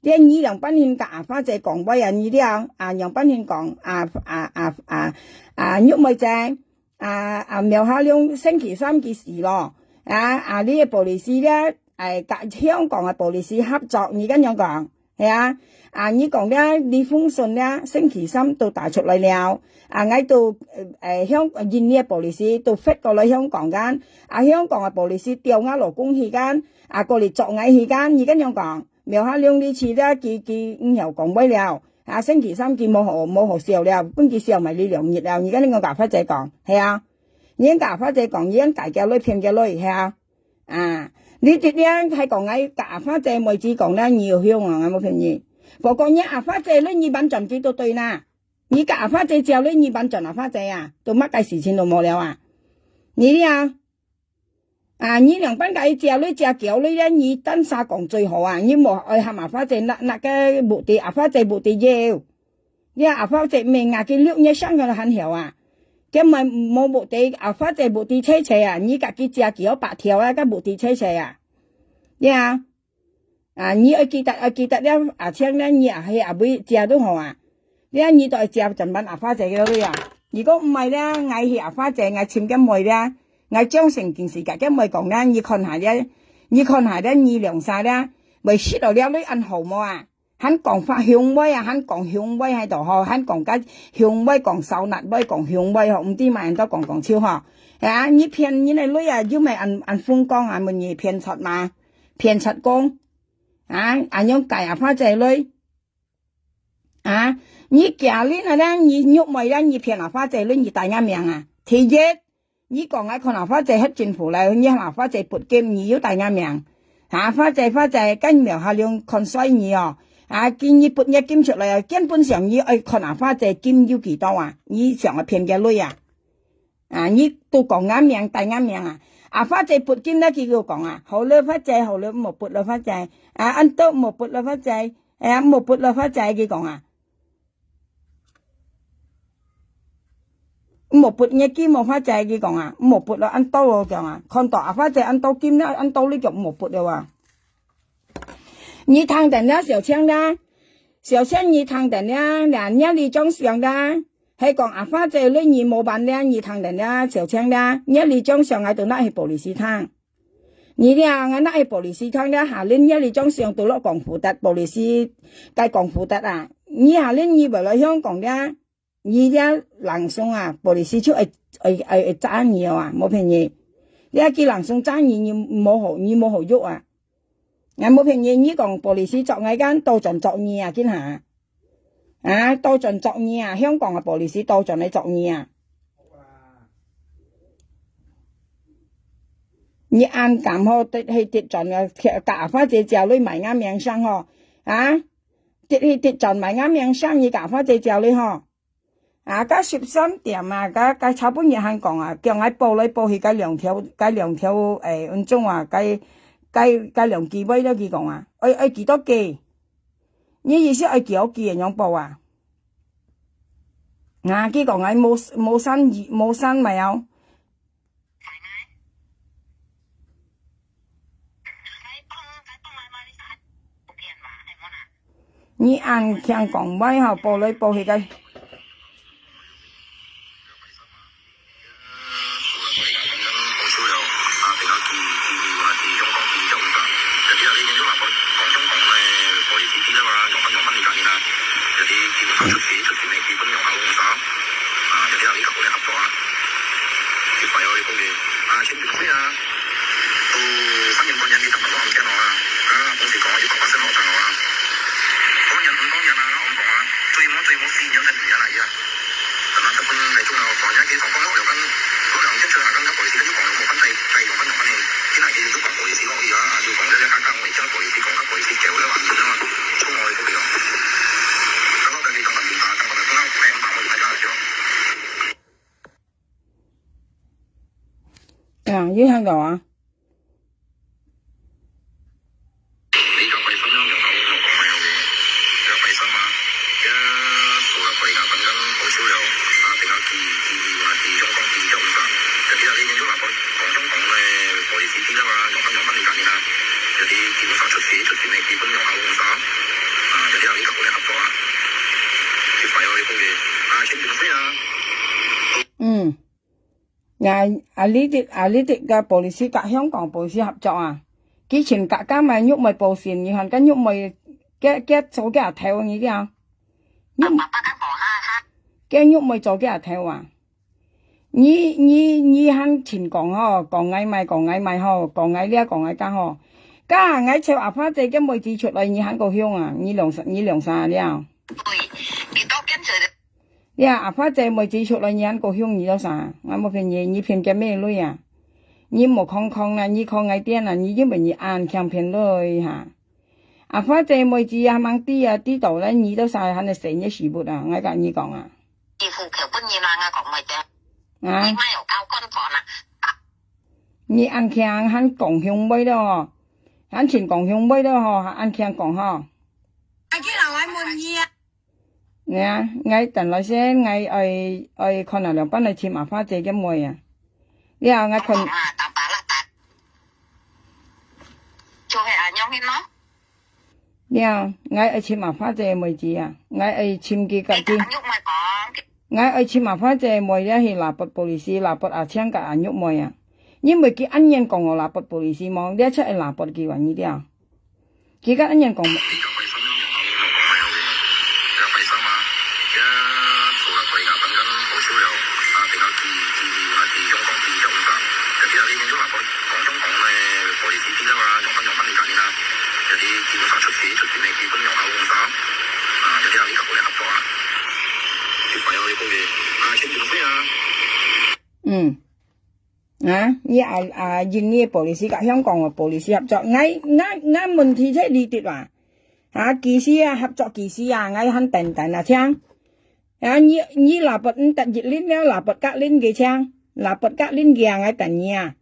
這你兩班人甲阿花姐講話啊，你了，啊，兩班人講，啊，啊，啊，啊，啊，玉妹姐，啊，啊，苗下龍星期三佢死咯，啊，啊，你个police了，哎，甲香港个police合作，你敢樣講？係啊，啊，你講了，李豐順了，星期三都打出來了，啊，𠊎都，呃，香，印尼个police都發過來香港間，啊，香港个police調𠊎老公去間， 啊，過來捉𠊎去間，你敢樣講？苗下龍你去了，佢，佢毋曉講話了。啊，星期三佢無好，無好笑了，分佢笑埋你兩日了。你敢樣甲阿花姐講，係啊？你甲阿花姐講，你敢解佢來騙佢來，係啊？啊，你直接還講𠊎甲阿花姐妹子講了，你有凶啊，𠊎無騙你。不過你阿花姐來，你完全佢都對啦。你甲阿花姐照來，你完全阿花姐啊，都麼个事情都無了啊。你了， 啊，你兩班个借鐳借狗鐳咧，你單儕講最好啊！你無愛喊阿花姐拿，拿个目的，阿花姐目的有。你阿花姐毋係𠊎个六月生个還曉啊！佢無，無目的，阿花姐目的切切啊！你甲佢借幾多百條啊，个目的切切啊！你啊， 啊，你愛記得，愛記得了，阿青了，你也係阿妹姐都好啊。了，你都愛接正版阿花姐个鐳啊。如果毋係了，𠊎係阿花姐，𠊎尋个妹了，𠊎將成件事甲个妹講了，你看下了，你看下了，你兩儕了，會識到了鐳恁好無啊？還講法雄偉啊，還講雄偉喺度吼，還講个雄偉，講燒辣偉，講雄偉吼，毋知麼人都講講笑吼。啊，你騙人个鐳啊，又毋係恁，恁風光啊，問你騙出嘛？騙出講。 啊，恁樣解阿花姐鐳。啊，你今日啊，你玉妹啊，你騙阿花姐鐳，你帶𠊎命啊！第一，你講𠊎看阿花姐核政府了，你喊阿花姐撥金，你又帶𠊎命。啊，花姐，花姐，該苗下龍看衰你哦。啊，佢你發若金出來啊，根本上你愛看阿花姐金有幾多啊，你想愛騙佢鐳啊？啊，你都講𠊎名，帶𠊎名啊！阿花姐發金了，佢就講啊，好了，花姐，好了，莫發了，花姐。啊，恁多莫發了，花姐。哎呀，莫發了，花姐，佢講啊。 莫發若金無花姐，佢講啊，莫發了，恁多了講啊，看到阿花姐恁多金了，恁多你就莫發了啊。你聽等了小青啦，小青你聽等了，那若你張相啦，係講阿花姐你你無辦了，你聽等了小青啦，若你張相𠊎都拿去police聽。 你這𠊎拿去police聽這下輪這裡張相都落廣福達，police該廣福達啊！你下輪你會來香港這，你這langsung啊，police就會會會會抓你哦啊，無騙你。這佢langsung抓你，你無好你無好肉啊！𠊎無騙你，你講police捉𠊎間，倒轉捉你啊，今下！ 啊，倒轉捉你啊！香港个police倒轉來捉你啊！你恁敢吼，得去得轉个，甲阿花姐借鐳買𠊎命相吼！啊，得去得轉買𠊎命相，你甲阿花姐借鐳吼！啊，到十三點啊，該該差不多還講啊，叫𠊎報來報去，該兩條該兩條誒，運種啊，該該該兩支尾了，佢講啊，愛愛幾多支？ 你意思愛幾多支个樣報啊？啊，佢講𠊎無無生意無生了。你恁聽講話吼，報來報去个。 啊，有聽到啊？嗯。 啊，啊，你得，啊，你得个police甲香港police合作啊？佢尋甲甲買玉妹保險，你看甲玉妹，佢，佢做佢阿頭，你知啊？玉，佢玉妹做佢阿頭啊？你，你，你還尋講吼，講𠊎買，講𠊎買吼，講𠊎這，講𠊎甲吼。甲𠊎尋阿花姐个妹子出來，你還過凶啊？你兩三，你兩三了。對，你到現在 呀，阿花姐妹子出來，你還過凶你做啥？𠊎無騙你，你騙佢咩鐳啊？你莫空空啦，你看𠊎店啦，你因為你恁強騙鐳哈。阿花姐妹子啊，吂知啊，知道了，你做啥還係死你屎朏啊？𠊎甲你講啊。你戶口本人啦，𠊎講毋得。啊？你莫有交關款啊。你恁強還講凶妹了吼，還真講凶妹了吼，還恁強講吼。啊，佢老愛問你啊。 呀，𠊎等來先，𠊎愛，愛看下兩班來尋阿花姐个妹啊。了，𠊎看，就係恁樣个咯。了，𠊎愛尋阿花姐妹子啊，𠊎愛尋佢个，佢，𠊎愛尋阿花姐妹了去lapor police，lapor阿青甲阿玉妹啊。因為佢恁樣講𠊎lapor police無，這才愛lapor佢話你了。 佢甲恁樣講。嗯。 啊，你啊，啊，印尼个police甲香港个police合作，𠊎，𠊎，𠊎問題在這裡啊。啊，幾時啊，合作幾時啊，𠊎還等等啊，請。啊，你，你lapor毋得一輪了，lapor隔輪个請，lapor隔輪个啊，𠊎等你啊。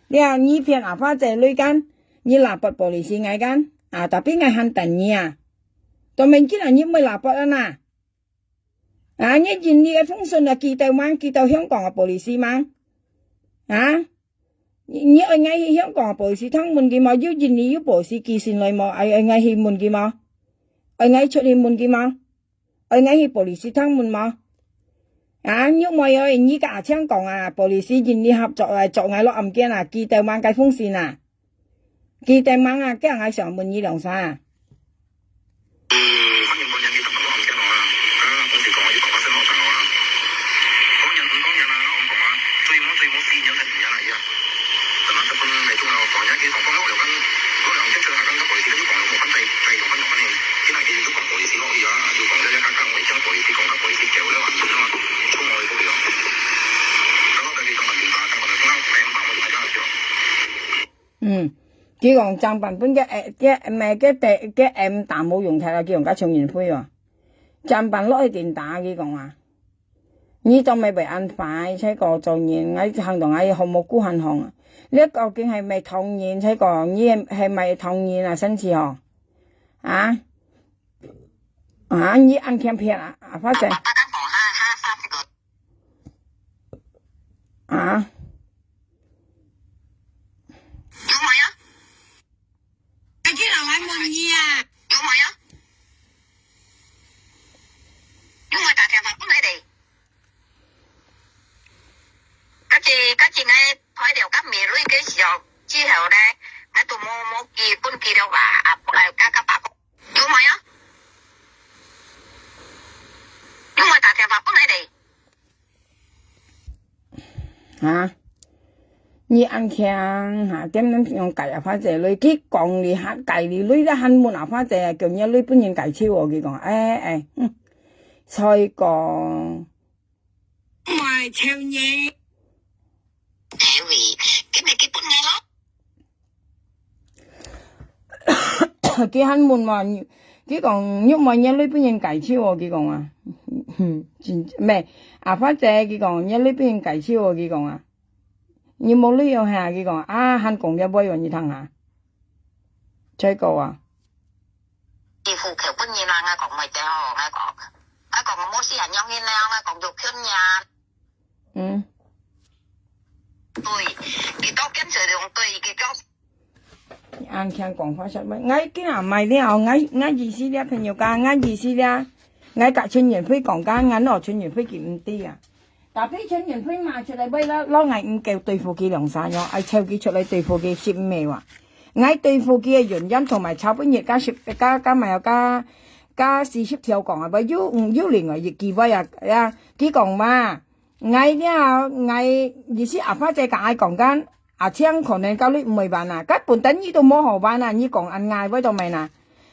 了，你騙阿花姐鐳kan，你lapor polisi ngai kan，啊，tapi𠊎還等你啊。都免緊啊，你毋會lapor啊呐。啊，你印尼个風信啊，寄到吂？寄到香港个polisi吂？啊？你，你愛𠊎去香港个polisi通問佢無？有印尼有polisi寄信來無？愛，愛𠊎去問佢無？愛𠊎出去問佢無？愛𠊎去polisi通問無？啊，玉妹哦，你甲阿青講啊，polisi印尼合作來捉𠊎落案件啊，寄到吂个風信啊？寄到吂啊，驚𠊎想問你兩聲啊。 嗯，反正講人你同我講聽我啊，啊，我是講我要講發生我同我啊。講人毋講人啊，我講啊，最冇最冇死人个人啊，呀。等下十分鐘內中啊，我講人佢講講我有跟，我有跟出下跟个police跟佢講，我翻低低用翻用翻呢，今日佢都講police落去啊，要講一一間間我而家police講个police叫咧還錢啊嘛，衝我去屋企啊。等我跟佢講問電話，等我就聽到聽話，我就大家就。嗯，佢講正版本个，誒，个，毋係，个，个M打無用忒啊，佢講个重新配哦。正版落去電打，佢講啊。你做咩會恁壞，才講做人，𠊎行動𠊎好無顧限項啊。你究竟係咪唐人，才講你係，係咪唐人啊，生氣吼？啊？啊，你恁欠騙啊，啊，發生。啊？有無啊？你去老外問你啊？有無啊？有無打電話過來的？該日，該日𠊎開了甲美瑞个時候，之後呢，𠊎都無，無寄，分寄了吧？啊，啊，甲，甲爸爸。有無啊？有無打電話過來的？ 啊？你恁慶哈，點樣用解阿花姐鐳？佢講你還解你鐳，你還問阿花姐啊，叫你鐳分人解手哦，佢講，哎，哎，嗯，所以講，壞超人。哎喂，今日佢分𠊎咯。 佢還問嘛，佢講，玉妹，你鐳分人解手哦，佢講啊。真，咩，阿花姐，佢講，你鐳分人解手哦，佢講啊。你無鐳哦哈，佢講，啊，還講了尾哦，你聽下。再講啊。你戶口分人啊，𠊎講，毋對哦，𠊎講，𠊎講，無事啊，樣形了，𠊎講，有騙人。 嗯。對，佢到今就用對，佢叫。恁慶講話煞尾，𠊎今日買了，𠊎，𠊎意思了，朋友家，𠊎意思了，𠊎甲陳遠輝講，甲𠊎老陳遠輝佢毋知啊。Tapi陳遠輝嘛出來買了，老𠊎毋夠對付佢兩三樣，愛湊佢出來對付佢十五个哇。𠊎對付佢个原因，同埋炒本日加十，加，加買啊，加，加四十條講啊，不，有，有另外一句話啊，啊，佢講嘛， 𠊎了，𠊎意思阿花姐甲𠊎講，講阿青可能甲你毋會還啊，甲本來你都無好還啊，你講恁𠊎會做咩啊？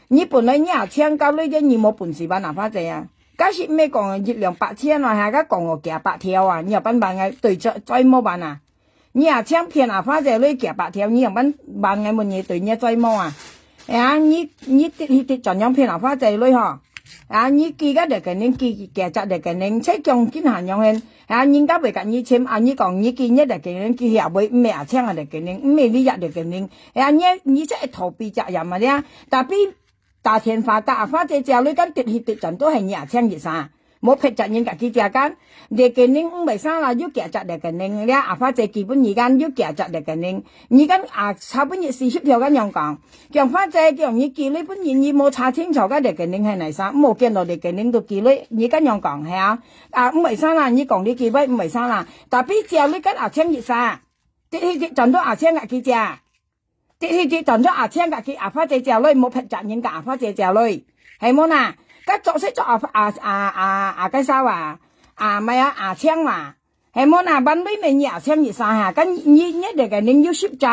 你本來你阿青甲你个，你無本事還阿花姐啊。假使毋係講一兩百千啊，還甲講我幾百條啊，你又還還𠊎對再，再無還啊？你阿青騙阿花姐你幾百條，你又還還𠊎問你對你再無啊？哎呀，你，你直去直轉樣騙阿花姐你吼？ 啊，你寄个rekening，寄幾隻rekening，才講緊下樣形。啊，人家會甲你簽，啊，你講你寄你rekening，寄下尾毋係阿青个rekening，毋係你个rekening。啊，你，你才會逃避責任啊，你啊。Tapi打電話甲阿花姐借鐳，敢直去直轉都係你阿青一儕，無撇責任家己借干。Rekening毋會salah，有幾隻rekening，了阿花姐寄分你干，有幾隻rekening。你敢啊，差不多四十條个樣講。 講花姐，講你寄鐳分人，你無查清楚个rekening係哪儕，無見到rekening都寄鐳，你敢樣講，係啊？啊，毋會salah，你講你寄鐳毋會salah。Tapi借鐳甲阿青一儕，直去直轉到阿青家己借，直去直轉到阿青家己阿花姐借鐳，無撇責任甲阿花姐借鐳，係無啦？甲作勢做阿，啊，啊，啊，啊，該啥啊？啊，毋係啊，阿青嘛。 係無啦，還鐳毋係你阿青一儕哈，該你，你，你rekening有十隻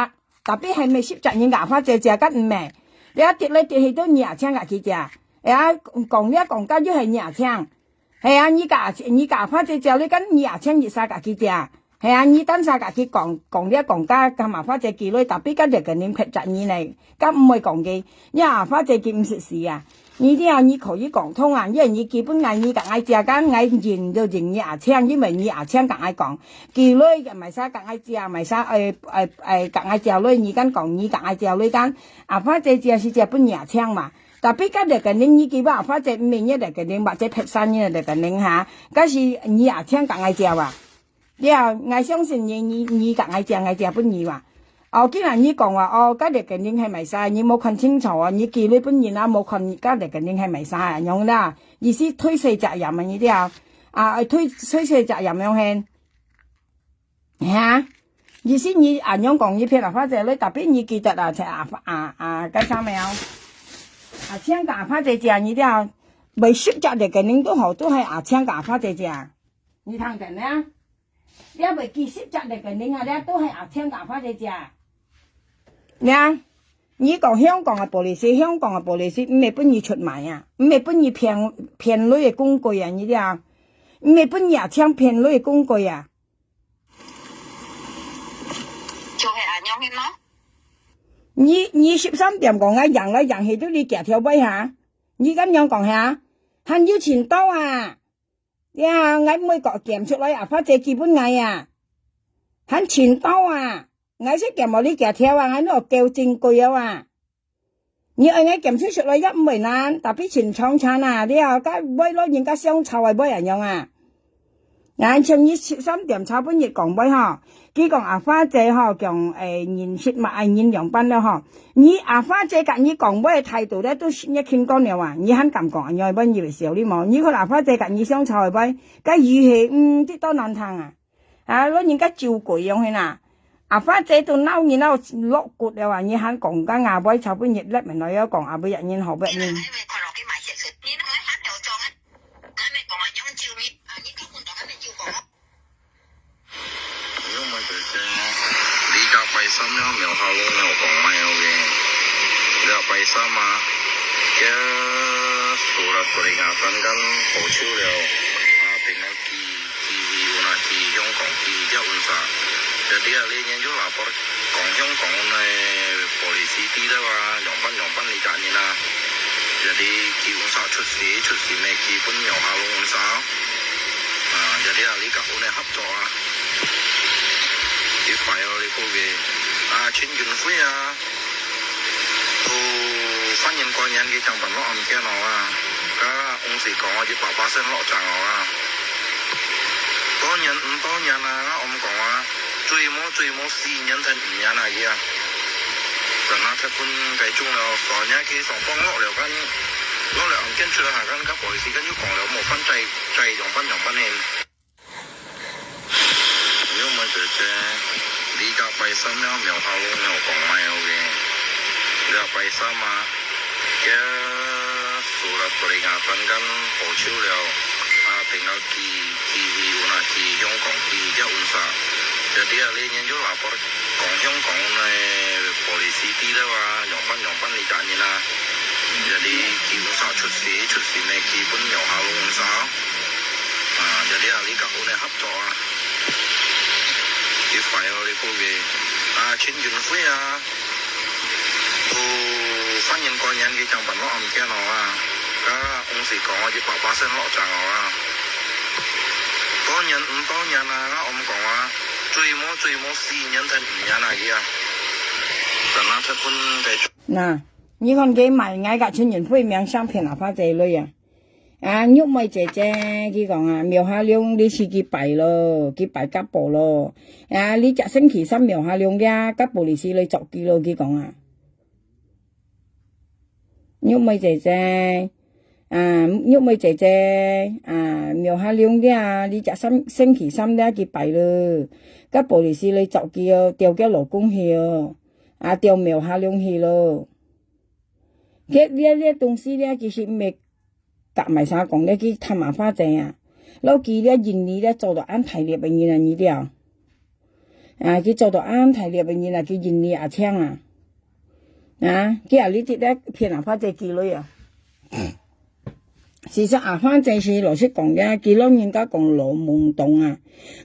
，tapi係毋係十隻人家花姐借，該毋係。你啊，直來直去都你阿青家己借。哎呀，講了講甲又係你阿青。係啊，你甲，你甲花姐借鐳，該你阿青一儕家己借。係啊，你單儕家己講，講這講該，該阿花姐寄鐳，tapi該這個人撇責你呢，該毋會講个。你阿花姐佢毋識死啊？你這樣你可以講通啊，因為你基本𠊎，你佮𠊎借，該𠊎認就認你阿青，因為你阿青佮𠊎講，寄鐳个毋係儕佮𠊎借，毋係儕，誒，誒，誒，佮𠊎借鐳，你敢講你佮𠊎借鐳，該阿花姐借係借分你阿青嘛。Tapi該這個人，你寄分阿花姐，毋係你這個人，或者撇山你這個人哈，該係你阿青佮𠊎借啊。 了，𠊎相信你，你，你佮𠊎借，𠊎借分你哇。哦，既然你講話，哦，該這個人係麼儕，你無看清楚哦，你寄鐳分人啊，無看該這個人係麼儕啊，樣啦，意思推卸責任啊，你了，啊，推，推卸責任樣係，哈？意思你恁樣講，你騙阿花姐鐳，tapi你記得啊，啊，啊，啊，該啥物啊？阿青佮阿花姐借，你了，每十隻這個人都好，都係阿青佮阿花姐借，你聽見了？ 這會幾十隻這個人啊，這都係阿青佮阿花姐借。呢，你講香港个police，香港个police毋係分你出賣啊，毋係分你騙，騙鐳个工具啊，你知啊？毋係分你阿青騙鐳个工具啊。就係恁樣个咯。你，你十三點講啊，贏來贏去都你幾條尾哈？你敢樣講哈？還有錢到啊？ 呀，𠊎毋會講撿出來啊，阿花姐寄分𠊎啊，還尋到啊，𠊎識撿無你幾條啊，𠊎都叫真貴了啊。你愛𠊎撿出出來也毋會難，tapi尋長長啊，了，該尾老人家相吵个尾恁樣啊。𠊎像你十三點差分你講尾吼， 佢講阿花姐吼，講，誒，人食嘛，愛人樣般了吼。你阿花姐佮你講話个態度咧，都係你輕講了啊，你還敢講恁樣，分你會笑你無？你看阿花姐佮你相吵个話，該語氣，嗯，這多難聽啊！啊，老人家酒鬼樣形啊！阿花姐都鬧人鬧落骨了啊，你還講該阿妹吵分你，你毋來要講阿妹人好不人？你毋會對正，你个拜三了，廟下路了，講麼个？了拜三啊，个surat peringatan kan好久了，啊，定了寄，寄去，有那寄香港，寄去，叫unsa？Jadi啊，你研究lapor講香港个police知道啊，樣般樣般你責任啊。Jadi寄unsa出事，出事咩寄分廟下路unsa？啊，jadi啊，你甲阮个合作啊，佢快哦，你个个啊，陳俊輝啊，都三年過年佢正辦落案件哦啊，甲公司講啊，一百巴仙落账哦啊。多年毋多年啊，我毋講啊，最無最無四年定五年啊，佢啊。等啊，結婚該種了，所以佢上班落了，跟落了案件出來下，跟甲police跟又講了，無犯罪，罪樣般樣般呢。 你毋會對正，你个拜三了，廟下路了，講麼个？了拜三啊，个surat peringatan kan好久了，啊，定了寄，寄去，有那寄香港，寄去，叫unsa？Jadi啊，你研究lapor講香港个police知道啊，樣般樣般你責任啊。Jadi寄unsa出事，出事咩寄分廟下路unsa？啊，jadi啊，你甲阮个合 做啊。佢快哦，你个个啊，陳俊輝啊，都三年過年佢正辦落案件哦啊，甲公司講啊，一百巴仙落账哦啊。多年毋多年啊，我毋講啊，最無最無四年定五年啊，佢啊。等啊，結婚該。那，你看佢賣𠊎个陳俊輝名相片啊，花姐女啊。 啊，玉妹姐姐，佢講啊，廟下路你係佢拜咯，佢拜甲寶咯。啊，你隻星期三廟下路呀，甲寶利是來捉佢咯，佢講啊。玉妹姐姐，啊，玉妹姐姐，啊，廟下路呀，你隻三，星期三呀，佢拜咯，甲寶利是來捉佢哦，調佢老公去哦，啊，調廟下路去咯。這，這，這東西呢，其實毋係 甲麼个儕講咧，佢貪阿花姐啊，摎佢這印尼這做到恁大粒个人啊，你知啊？啊，佢做到恁大粒个人啊，佢印尼阿青啊，啊，佢啊，你這个騙阿花姐寄鐳啊，其實阿花姐係老實講个，佢老人家講老懵懂啊。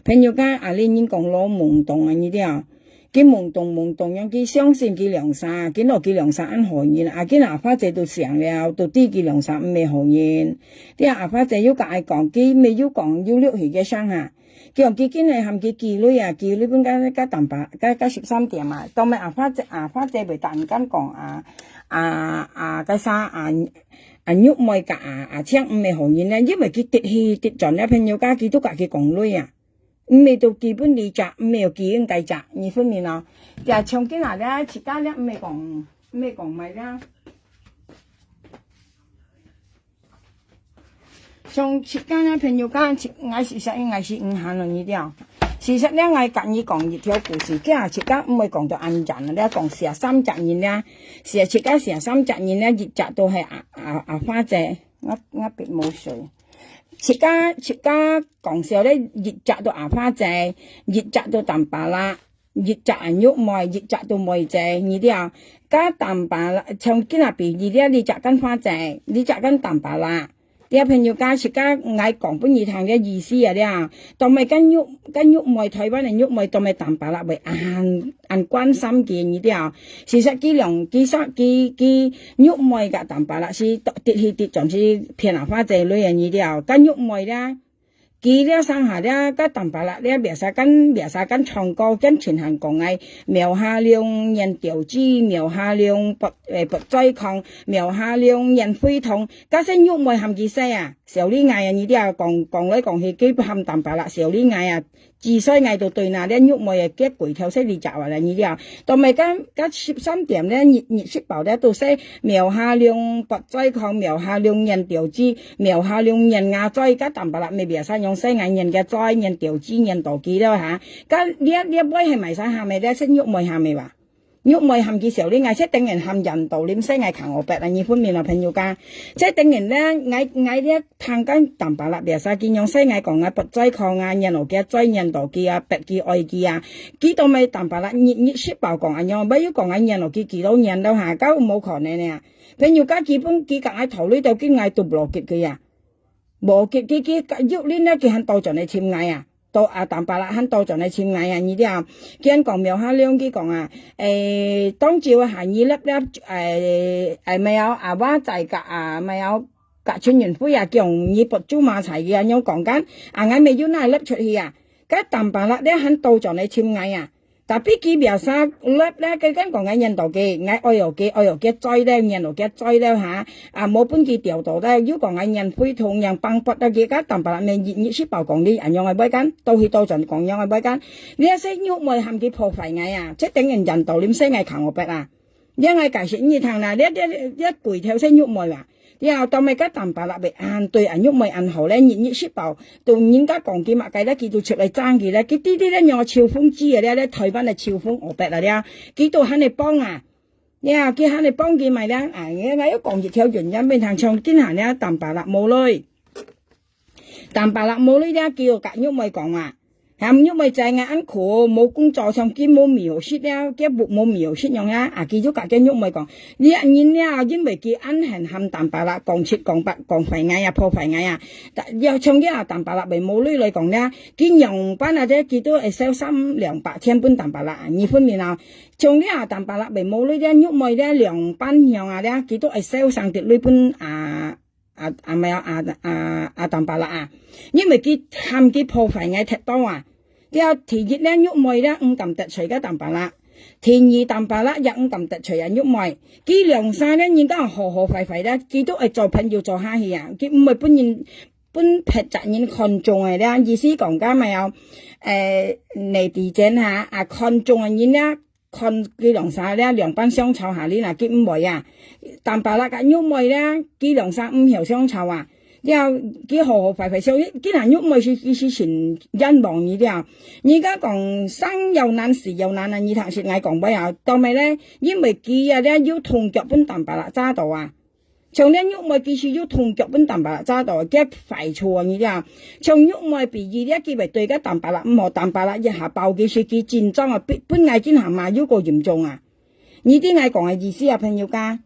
朋友家，阿里人講老懵懂啊，你知啊？佢懵懂懵懂樣，佢相信佢兩儕，佢老佢兩儕恁好人啊，佢阿花姐都醒了，都知佢兩儕毋係好人。這阿花姐又甲𠊎講，佢毋係又講又錄起个聲哈。佢講佢今日喊佢寄鐳啊，寄鐳分甲甲淡薄，甲甲十三點啊，當然阿花姐阿花姐袂突然間講啊啊啊个啥啊啊玉妹甲啊啊青毋係好人呢，因為佢直去直轉了，朋友家佢都甲佢講鐳啊，毋係都基本理解，毋係有基因改嫁，你分明咯。呀，像今仔日自家了毋係講毋係講買了。 像自家个朋友家，自，𠊎是啥，應該是毋行了，你知啊？其實了，𠊎甲你講一條故事，今自家毋會講到恁遠了，講寫三隻人了，寫自家寫三隻人了，一隻都係阿阿阿花姐，我我筆無水，自家自家講笑了，一隻都阿花姐，一隻都淡薄啦。 一隻阿玉妹，一隻都妹姐，你知啊？甲淡薄啦，像今仔比你了，你隻跟花姐，你隻跟淡薄啦。這朋友家自家𠊎講分你聽个意思啊了，當然跟玉跟玉妹，台灣个玉妹當然淡薄啦，會恁恁關心佢，你知啊？其實佢兩佢三佢佢玉妹甲淡薄啦，是直去直轉是騙阿花姐鐳个，你知啊？跟玉妹了。 佢了上下了，甲淡薄啦，了biasa跟biasa跟唱歌，跟清閒講个，廟下龍念吊祺，廟下龍拔誒拔災囥，廟下龍念會堂，甲細玉妹喊佢細啊，小你𠊎啊，你知啊，講講來講去，佢喊淡薄啦，小你𠊎啊，至少𠊎都對那了玉妹个結鬼頭細你隻話啦，你知啊，都毋係甲甲十三點了，日日食飽了都細，廟下龍拔災囥，廟下龍念吊祺， 廟下龍念牙嘴，甲淡薄啦，乜biasa用細𠊎念个嘴，念吊祺，念到佢了哈。甲這這尾係買啥喊个？這係玉妹喊个吧？玉妹喊佢小你𠊎，這等人喊人到，你毋使𠊎扛我白啊，你分明啊，朋友家。這等人呢，𠊎𠊎這聽甲淡薄啦，biasa佢用細𠊎講啊，拔災囥啊，念到佢嘴，念到佢啊，逼佢愛佢啊，佢都毋係淡薄啦，日日食飽講恁樣，毋係又講啊，念到佢幾多年了哈，甲有無可能呢？ 朋友家基本佢甲𠊎討論到今𠊎都無落結佢啊。無結佢佢甲玉林了，佢還倒轉來尋𠊎啊，倒啊淡薄啦，還倒轉來尋𠊎啊，你知啊？佢還講廟下龍，佢講啊，誒，當朝啊，下二粒粒，誒誒，無有啊，我在甲啊，無有甲陳雲輝啊，講你博主嘛在佢啊，樣講緊，啊，𠊎乜有拿粒出去啊，甲淡薄啦，了還倒轉來尋𠊎啊。 Tapi佢biasa lep咧，佢跟講𠊎念到佢，𠊎愛哦佢，愛哦佢嘴咧，念到佢嘴咧哈，啊，無分佢釣到咧，又講𠊎念會堂，念放pot咧，佢甲淡薄啦，面日日食飽講你，啊，樣个會跟，到去到轉講樣个會跟，你這細玉妹喊佢破壞𠊎啊，這等人人到你毋使𠊎扛我白啊。 這𠊎解釋你聽啦，這這這鬼頭先玉妹啊，了當尾甲淡薄啦，袂恁對恁玉妹恁好咧，日日食飽，到人家講佢麼个咧，佢都出來爭佢咧，佢知知咧，像秋風知个咧，咧台灣个秋風，我白啦咧，佢都喊你幫啊，了佢喊你幫佢買咧，啊，𠊎又講一條原因，變成像今下咧，淡薄啦，無鐳。 淡薄啦，無鐳了，佢又甲玉妹講啊，喊玉妹知𠊎恁苦，無工作，像佢無米好食了，佢屋無米好食樣啊，啊，佢就甲佢玉妹講，你恁人了，因為佢恁恨喊淡薄啦，講七講八，講壞𠊎啊，破壞𠊎啊，但要像佢啊，淡薄啦，袂無鐳來講了，佢仰般啊，這佢都會燒三兩百千分淡薄啦，你分明啊，像你啊，淡薄啦，袂無鐳了，玉妹了，兩班樣啊了，佢都會燒三滴鐳分啊。 啊啊，毋係啊，啊啊啊，淡薄啦啊，因為佢喊佢破壞𠊎忒多啊。了第一咧，玉妹咧毋敢得罪个淡薄啦。第二，淡薄啦也毋敢得罪啊玉妹。佢兩儕咧，人家好好壞壞咧，佢都會做朋友做下去啊。佢毋會分人分別隻人看中个咧，意思講个無有，誒，內地人哈，啊，看中个人咧， 看佢兩儕咧，兩班相吵下哩啦，佢毋會啊。淡薄啦甲玉妹咧，佢兩儕毋曉相吵啊。了，佢好好壞壞相，佢若玉妹是佢是盡冤枉你了。人家講生要難，死要難啊，你聽識𠊎講尾啊，到尾咧，因為佢啊咧有動腳分淡薄啦，抓到啊。 像這玉妹其實有動腳分淡薄啦，抓到佢壞處啊，你知啊？像玉妹比喻咧，佢會對个淡薄啦，毋好淡薄啦，一下爆佢是佢緊張啊，分分𠊎緊下嘛又過嚴重啊。你知𠊎講个意思啊，朋友家？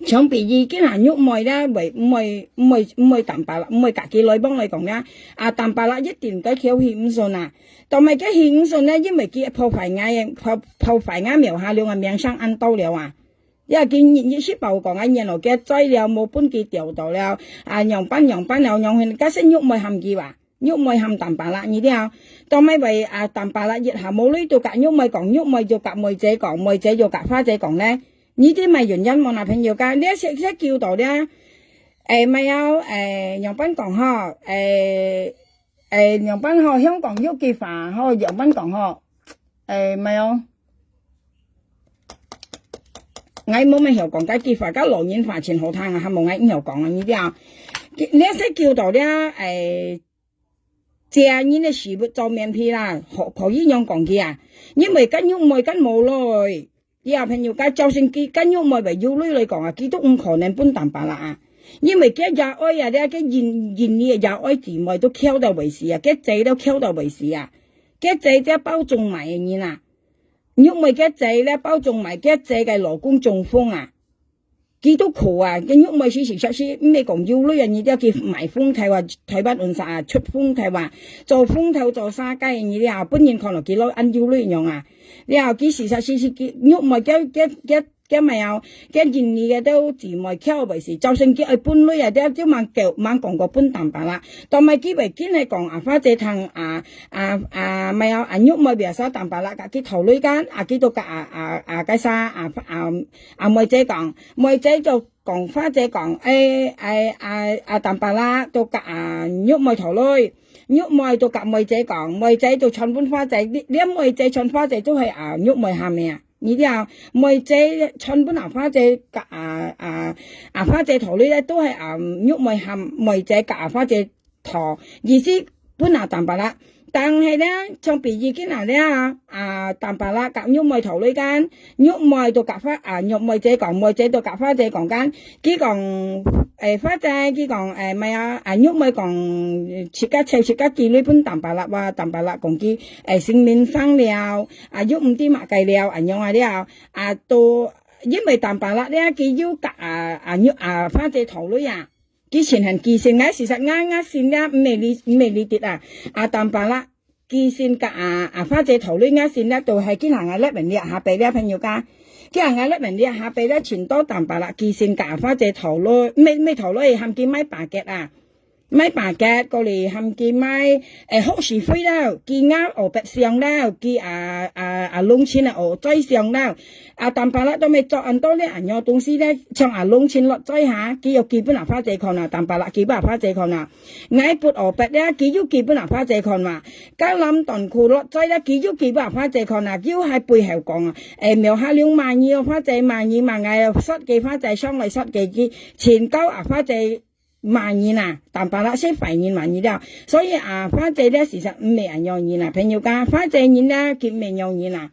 像比如今下玉妹咧，毋會毋會毋會毋會淡白啦，毋會甲佢來往來講咧，啊淡白啦一定該跳起毋順啊。當然該起毋順咧，因為佢破壞𠊎个破破壞𠊎廟下龍个名聲恁多了啊。也佢日日食飽講啊，然後該災了無分佢釣到了，啊仰般仰般了，仰般，該係玉妹喊佢哇。 玉妹喊淡白啦，你知啊？到尾位啊，淡白啦，一下無鐳就甲玉妹講，玉妹就甲妹姐講，妹姐就甲花姐講咧。你知麼原因無啊，朋友家？你識識救到咧？誒，毋係啊，誒，仰般講吼？誒，誒，仰般吼？香港有句話吼，仰般講吼？誒，毋係哦。𠊎無乜曉講，該句話，該老人話真好聽啊，還無𠊎毋曉講啊，你知啊？你識救到咧？誒， 借人个食物做面皮啦，可可以仰講佢啊？因為該玉妹該無鐳，你啊朋友家，就算佢該玉妹會有鐳來講啊，佢都毋可能分淡白啦啊。因為該爺哀啊，這个印印尼个爺哀姊妹都翹到會死啊，該姐都翹到會死啊，該姐這包中賣个人啊，玉妹該姐咧包中賣，該姐个老公中風啊。 佢都苦啊，該玉妹時時實時，毋係講有鐳啊，你都要去買風頭啊，台灣人啥啊，出風頭啊，做風頭做沙雞，你了，分人看落佢老恁有鐳樣啊。了，佢時實時是佢玉妹叫叫叫叫咩啊，叫印尼个都姊妹巧袂死，就算佢愛分鐳啊，都都蠻叫蠻講過分淡白啦。到尾佢會緊係講啊，花姐聽啊啊啊，咩啊，啊玉妹biasa淡白啦，甲佢討鐳間，啊佢都甲啊啊啊該啥啊啊啊妹姐講。 妹姐就講花姐講，誒誒啊啊淡白啦，都甲啊玉妹討鐳，玉妹都甲妹姐講，妹姐就傳分花姐，連妹姐傳花姐都係啊玉妹喊个啊。你知啊，妹姐傳分啊花姐甲啊啊啊花姐討鐳咧，都係啊玉妹喊妹姐甲啊花姐 討，意思分啊淡白啦。但係咧，像比如今下咧啊，啊淡白啦甲玉妹討鐳間，玉妹都甲花啊玉妹姐講，妹姐都甲花姐講間，佢講誒花姐，佢講誒毋係啊，啊玉妹講自家湊自家寄鐳分淡白啦，哇淡白啦講佢誒性命生了，啊又毋知麼个了，恁樣啊了，啊都因為淡白啦咧，佢又甲啊啊玉啊花姐討鐳啊。 佢先喊佢先，𠊎事實𠊎𠊎先啦，毋係你毋係你跌啊，啊淡白啦，佢先甲啊啊花姐討鐳，𠊎先啦，都係佢行啊，left and right下背啦，朋友家，佢行啊，left and right下背啦，全都淡白啦，佢先甲啊花姐討鐳，毋係毋係討鐳，喊佢買巴結啊，買巴結，過來喊佢買誒學士會啦，佢啊學白相啦，佢啊啊啊弄清啊學嘴相啦。 啊淡白啦都乜做恁多咧恁樣東西咧，像啊弄清落嘴下，佢又寄分啊花姐看啊，淡白啦寄分啊花姐看啊。𠊎不學白咧，佢又寄分啊花姐看啊。該藍短褲落嘴咧，佢又寄分啊花姐看啊，又係背後講啊，誒廟下龍罵你哦，花姐罵你罵𠊎，殺个花姐上來殺个佢，全交啊花姐罵你啊，淡白啦係壞人罵你了。所以啊，花姐咧事實毋係恁樣人啊，朋友家，花姐人咧佢毋係樣人啊。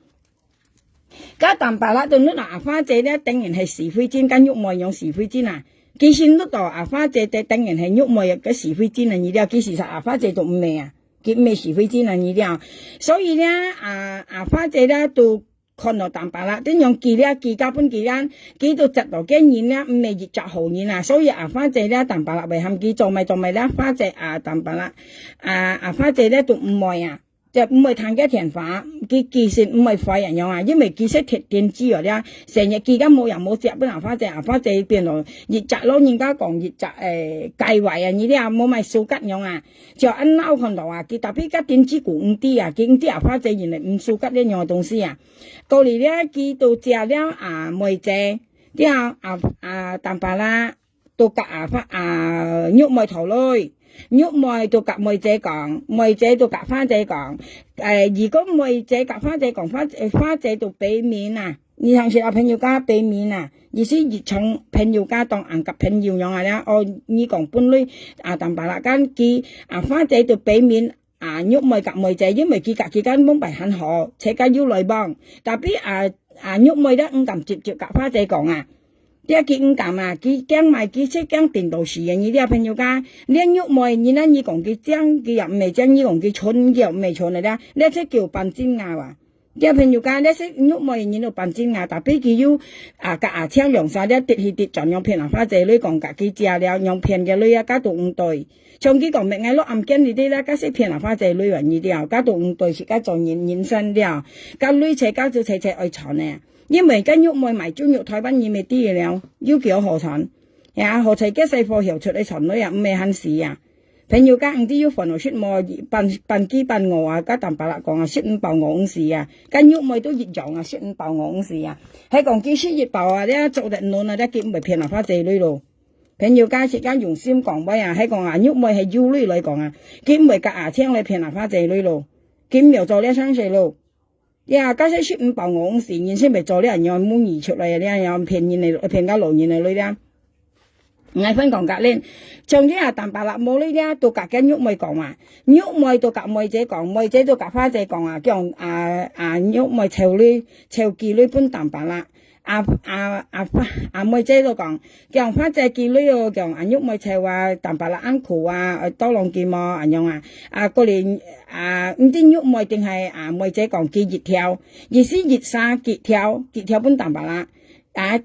該淡白啦，都你啊，花姐咧，當然係是非精，該玉妹樣是非精啊。佢先你到啊，花姐咧，當然係玉妹个是非精啊，你了，佢事實啊，花姐都毋係啊，佢毋係是非精啊，你了。所以咧，啊啊，花姐咧，都看到淡白啦，點樣佢咧，佢交分佢咧，佢都知道个人咧，毋係一隻好人啊。所以啊，花姐咧，淡白啦，會喊佢做咩做咩咧，花姐啊，淡白啦，啊啊，花姐咧都毋會啊。 就毋會聽佢電話，佢其實毋會壞恁樣啊，因為其實天天知哦了，成日佢个無也無食，本來花姐啊，花姐變到一隻老人家講一隻誒介懷啊，你這無買手甲樣啊，就恁鬧看到啊，佢tapi个電子股毋知啊，佢毋知啊，花姐原來毋手甲這樣个東西啊，過來了佢都借了啊妹姐，了啊啊淡白啦。 都甲啊花啊玉妹討鐳，玉妹都甲妹姐講，妹姐都甲花姐講，誒，如果妹姐甲花姐講，花花姐都俾面啊，你通時啊朋友家俾面啊，意思一場朋友家當硬甲朋友樣啊啦，哦，你講本來啊淡白啦，間佢啊花姐都俾面 啊玉妹甲妹姐，因為佢甲佢間門牌很好，自家有來往。tapi啊啊玉妹咧毋敢直接甲花姐講啊，這佢毋敢啊，佢驚買佢識驚顛倒時个，你這朋友家，連玉妹，你那你講佢靚，佢也毋係靚，你講佢蠢，佢也毋係蠢个啦，這隻叫扮真牙啊。這朋友講，這係玉妹人都半斤啊，tapi佢又啊，佮阿青兩儕這直去直轉，樣騙阿花姐鐳講佮佢借了，樣騙个鐳啊，加都毋對。像佢講，乜𠊎落暗間裡底啦，該係騙阿花姐鐳啊，你了，加都毋對，自家做人人生了，該鐳車加就車車愛賺呢。因為該玉妹賣豬肉，臺灣人乜知了，有幾好賺。呀，好彩該細貨曉出來賺鐳啊，毋係還死啊。朋友講，毋知有煩惱食無，半，半飢半餓啊，佮Tampalak講啊，食毋飽餓毋死啊，佮玉妹都一樣啊，食毋飽餓毋死啊。係講佢食一飽啊，這做得暖啊，這佢毋會騙阿花姐鐳咯。朋友講，自家用心講話啊，係講啊，玉妹係有鐳來講啊，佢毋會佮阿青來騙阿花姐鐳咯，佢毋會做這生事咯。 呀，該係食毋飽餓毋死，人生會做這樣無義出來，這樣騙人个，騙个老人个鐳了。𠊎分講佮恁，像這啊，Tampalak無鐳了，都佮該玉妹講啊，玉妹都佮妹姐講，妹姐都佮花姐講啊，講啊，啊，玉妹湊鐳，湊寄鐳分Tampalak。啊，啊，啊，花，啊，妹姐都講， 講花姐寄鐳哦，講啊，玉妹湊啊，Tampalak恁苦啊，愛多浪寄無，恁樣啊。啊，過來，啊，毋知玉妹定係啊，妹姐講寄一條，意思一儕寄條，寄條分Tampalak。啊，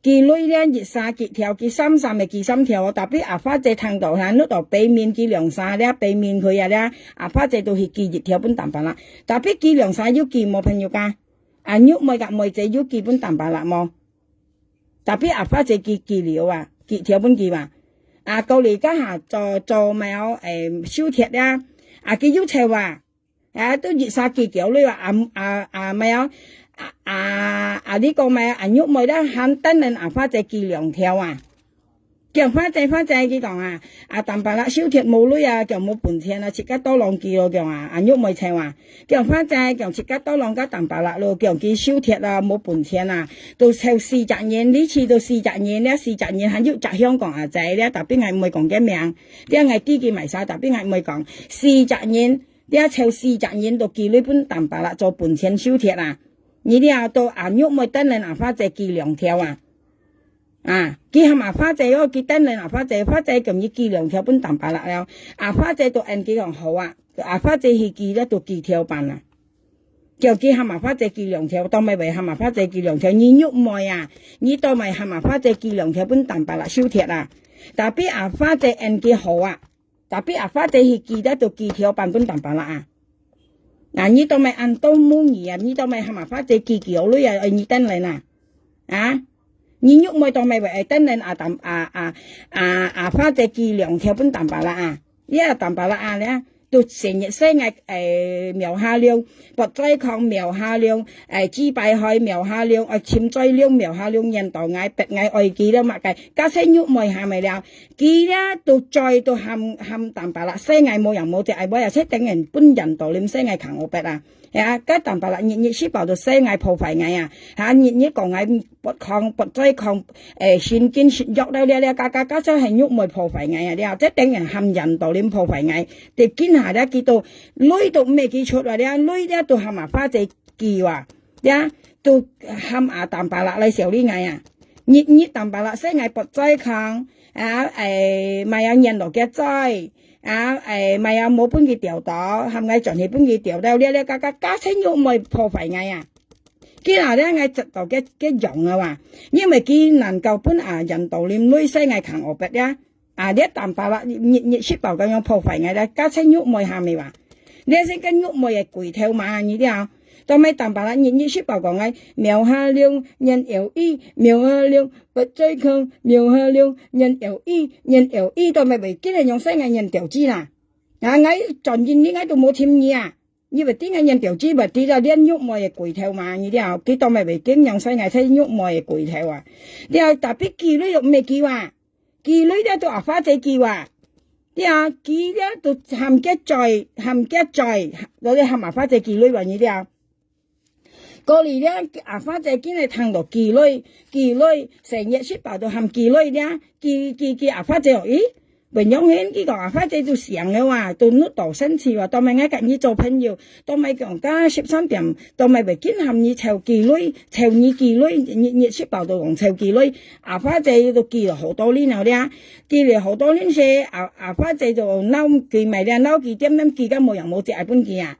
寄鐳了，一儕寄條，寄三儕个寄三條哦，tapi啊，花姐聽到哈，搦到背面寄兩儕了，背面去啊了，啊，花姐都去寄一條分Tampalak。Tapi寄兩儕有寄無朋友家？啊，玉妹佮妹姐有寄分Tampalak無？ Tapi啊，花姐寄，寄了啊，寄條分佢啊。啊，過來該下做，做麼个，誒，收貼啊，啊，佢有湊啊。啊，都一儕寄條了啊，啊，啊，啊，麼个，啊，啊，啊，你講麼个，啊，玉妹啦，還等等啊，花姐寄兩條啊。叫花姐，花姐，佢講啊，啊，Tampalak收貼無鐳啊，叫無本錢啊，自家多浪寄咯，叫啊，啊，玉妹湊啊。 叫花姐，叫自家多浪佮Tampalak咯，叫佢收貼啊，無本錢啊，都湊四隻人，這次都四隻人，這四隻人還有隻香港阿姐，這tapi𠊎毋會講佢名，這𠊎知佢麼儕，tapi𠊎毋會講。四隻人，這湊四隻人都寄鐳分Tampalak做本錢收貼啊。你這都啊，玉妹等等啊，花姐寄兩條啊。 啊，佢喊阿花姐哦，佢等等阿花姐，花姐今日寄兩條分Tampalak了。阿花姐都應佢講好啊，阿花姐去寄了都寄條半啊。叫佢喊阿花姐寄兩條，到尾會喊阿花姐寄兩條，你玉妹啊，你到尾喊阿花姐寄兩條分Tampalak收貼啊。Tapi阿花姐應佢好啊， Tapi阿花姐去寄得到寄條半分Tampalak啊。啊，你當咪恁多無義啊，你當咪喊阿花姐寄寄鐳啊，愛你等來啦。啊，你玉妹當咪會愛等來啊，Tam-，啊，啊，啊，阿花姐寄兩條分Tampalak啊。你啊Tampalak啊，你啊，都成日使𠊎，誒，廟下龍， 發災狂廟下龍，誒，祭拜海廟下龍，愛尋災龍廟下龍，緣到𠊎，逼𠊎愛佢了麼个，該細玉妹喊个了，佢了都嘴都喊，喊Tampalak，使𠊎無樣無隻，愛尾啊，使等人分緣到你，使𠊎扛烏白啊。呀，該Tampalak日日食飽都使𠊎破壞𠊎啊，哈，日日講𠊎發狂，發災狂，誒，神經失弱了了了，該，該，該就係玉妹破壞𠊎啊了，這等人喊緣到你破壞𠊎， 在今下了，佢都鐳都毋係佢出來了，鐳了都喊阿花姐寄啊，呀，都喊阿Tampalak來修理𠊎啊。日日Tampalak使𠊎發災狂，啊，誒，麼个緣到佢災，啊，誒，麼个無分佢釣到，喊𠊎轉去分佢釣到，了了，該，該，該細玉妹破壞𠊎啊。佢拿了𠊎執到佢，佢用啊哇，因為佢能夠分阿緣到你鐳使𠊎扛烏白了。 啊，這Tampalak日日食飽該樣破壞𠊎了，該細玉妹喊个哇。這係該玉妹个鬼頭嘛，你了。到尾Tampalak日日食飽講𠊎，廟下龍，緣有意，廟下龍，發災狂，廟下龍，緣有意，緣有意，到尾會見人用使𠊎緣到佢啦。啊，𠊎轉印尼𠊎都無尋你啊。你會知𠊎緣到佢，會知了，這玉妹个鬼頭嘛，你了。佢到尾會見人使𠊎，係玉妹个鬼頭啊。了，tapi寄鐳又毋係佢哇。 寄鐳了都阿花姐寄哇。對啊，寄了都喊佢嘴，喊佢嘴，落去喊阿花姐寄鐳哇，你了。過來了，阿花姐今日聽到寄鐳，寄鐳，成日食飽都喊寄鐳了，寄，寄，寄阿花姐哦，咦，文永興，佢講阿花姐都醒了哇，都搦到生趣哇，到尾𠊎佮你做朋友， 到尾講到十三點，到尾會緊喊你湊寄鐳，湊你寄鐳，日日食飽都講湊寄鐳。阿花姐都寄了好多輪了了，寄了好多輪時，阿，阿花姐就鬧佢買了，鬧佢點點寄到無樣無跡愛分佢啊。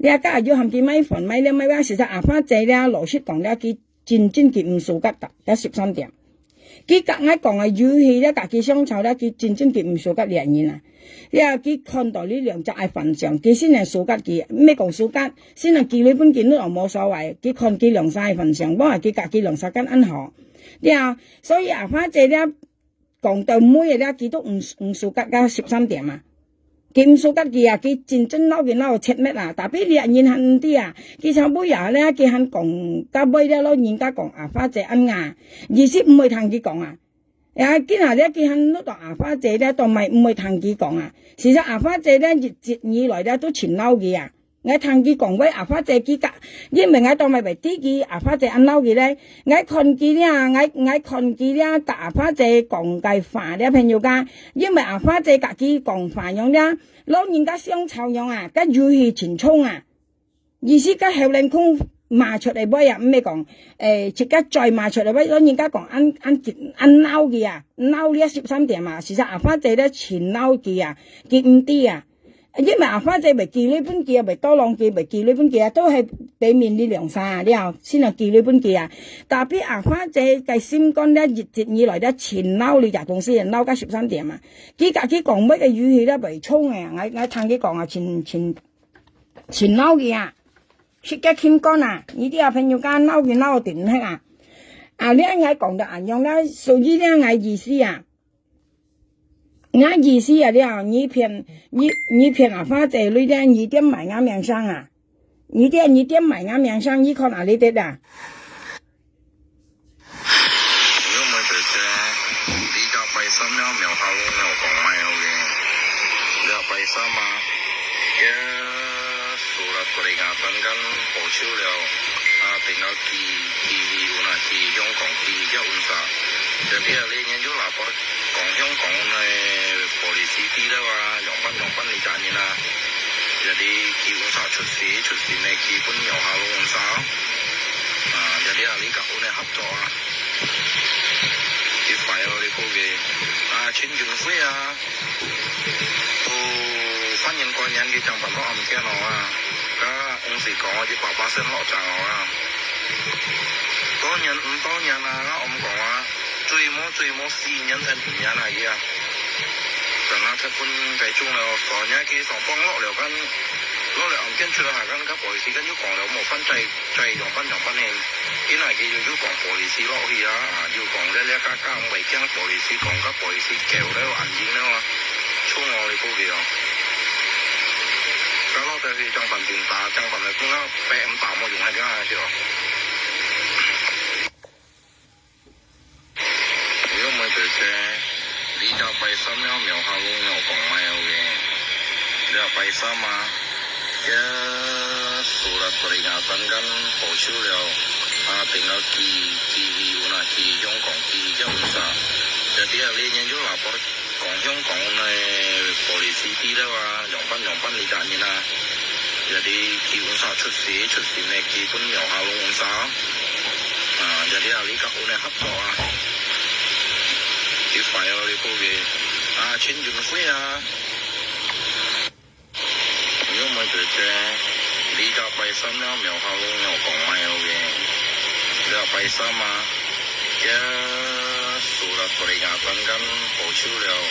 這下又喊佢買飯買了買了，實在阿花姐這老實講這佢真正佢毋suka這，這十三點。佢佮𠊎講个遊戲這佮佢相吵這佢真正佢毋suka這人啊。這佢看到這兩隻个反象，佢先係suka佢，毋係講suka，先係寄鐳分佢都無所謂。佢看佢兩儕个反象，無啊佢佮佢兩儕間恁好。這所以阿花姐這講到尾个這佢都毋毋suka這十三點啊。 佢毋suka佢啊，佢真正惱佢惱到切滅啊。Tapi這人還毋知啊，佢差不多啊，這佢還講，到尾這老人家講阿花姐恁啊，意思毋會聽佢講啊。啊，今下這佢還落到阿花姐這，都毋會聽佢講啊。事實阿花姐這一直以來這都盡惱佢啊。𠊎聽佢講話阿花姐佢佮，因為𠊎都毋會知佢阿花姐恁惱佢咧。𠊎看佢這，𠊎𠊎看佢這，佮阿花姐講个話這朋友家， 因為阿花姐佮佢講話樣這，老人家相吵樣啊，該遊戲盡衝啊。意思該喉嗹空罵出來話啊，毋係講，誒，自家嘴罵出來話，老人家講恁恁緊恁惱佢啊，惱這十三點啊，事實阿花姐這盡惱佢啊，佢毋知啊。因為阿花姐會寄鐳分佢啊，會tolong佢，會寄鐳分佢啊，都係表面這兩儕啊，了，先係寄鐳分佢啊。Tapi阿花姐个心肝這一直以來這盡惱這隻東西，惱到十三點啊。 佢佮佢講話个遊戲這會衝个，𠊎𠊎聽佢講啊，盡盡盡惱佢啊，實在心肝啊，你兜朋友家惱佢惱到頂毋核啊。啊，這𠊎講到恁樣，這所以這𠊎意思啊，𠊎意思啊，這你騙你你騙阿花姐鐳這，你點買𠊎命相啊？你點你點買𠊎命相，你看哪裡得啊？ Yo, mai pece, di ka paisam ya, miao halong ya, kong mai, okay. Dia paisam, ah. Ya, surat peringatan kan, po chiu liao. Ah, tinggal ki, ki hi, una ki, yong kong ki, ya unsa. Jadi, ali nyen yo lapor, kong yong kong, eh, polisi ti da wa, yong pan, yong pan li ta ni na. Jadi, ki unsa chut si, chut si ne ki pun miao halong unsa. Ah, jadi, ali ka un eh hap cho, ah. Ki fai li ko ge. Ah, chin yun fui, ah. Tu, fan yin ko nyan ki chang pan lo am kia no, ah. Ka, ung si kong, di pa pa sen lo chang, ah. To nyan, to nyan, ah, nga om kong, ah. Chui mo, chui mo, si nyan sen nyan, ah, ya. Ka na chat pun kai chung lo, so nya ki so pong lo, lo kan, lo, lo am kian chua ha kan ka polisi kan yu kong lo mo fan chai, chai yong pan yong pan hen. Ina ki yu yu kong polisi lo hi ya, yu kong le le ka ka ang bai kiang polisi kong ka polisi keu le an jing le wa. Chung lo li ko ki yo. Ka lo te hi chang pan ting ta, chang pan le kung na pe em ta mo yung ha ka ha yo. Yo, mai pece, di ka paisam ya, miao halong ya, kong mai, okay. Dia paisam, ah. Ya, surat peringatan kan, po chiu liao. Ah, tinggal ki, ki hi, una ki, yong kong ki, ya unsa. Jadi, ali nyen yo lapor, kong yong kong ne, polisi ti da wa, yong pan, yong pan li ta ni na. Jadi, ki unsa chut si, chut si ne ki pun miao halong unsa. Ah, jadi ali ka un eh hap cho, ah. Ki fai li ko ge. Ah, chin yun fui, ah. Yo, mai pece, di ka paisam ya, miao halong ya, kong mai, okay. Dia paisam, ah. Ya, surat peringatan kan, po chiu liao.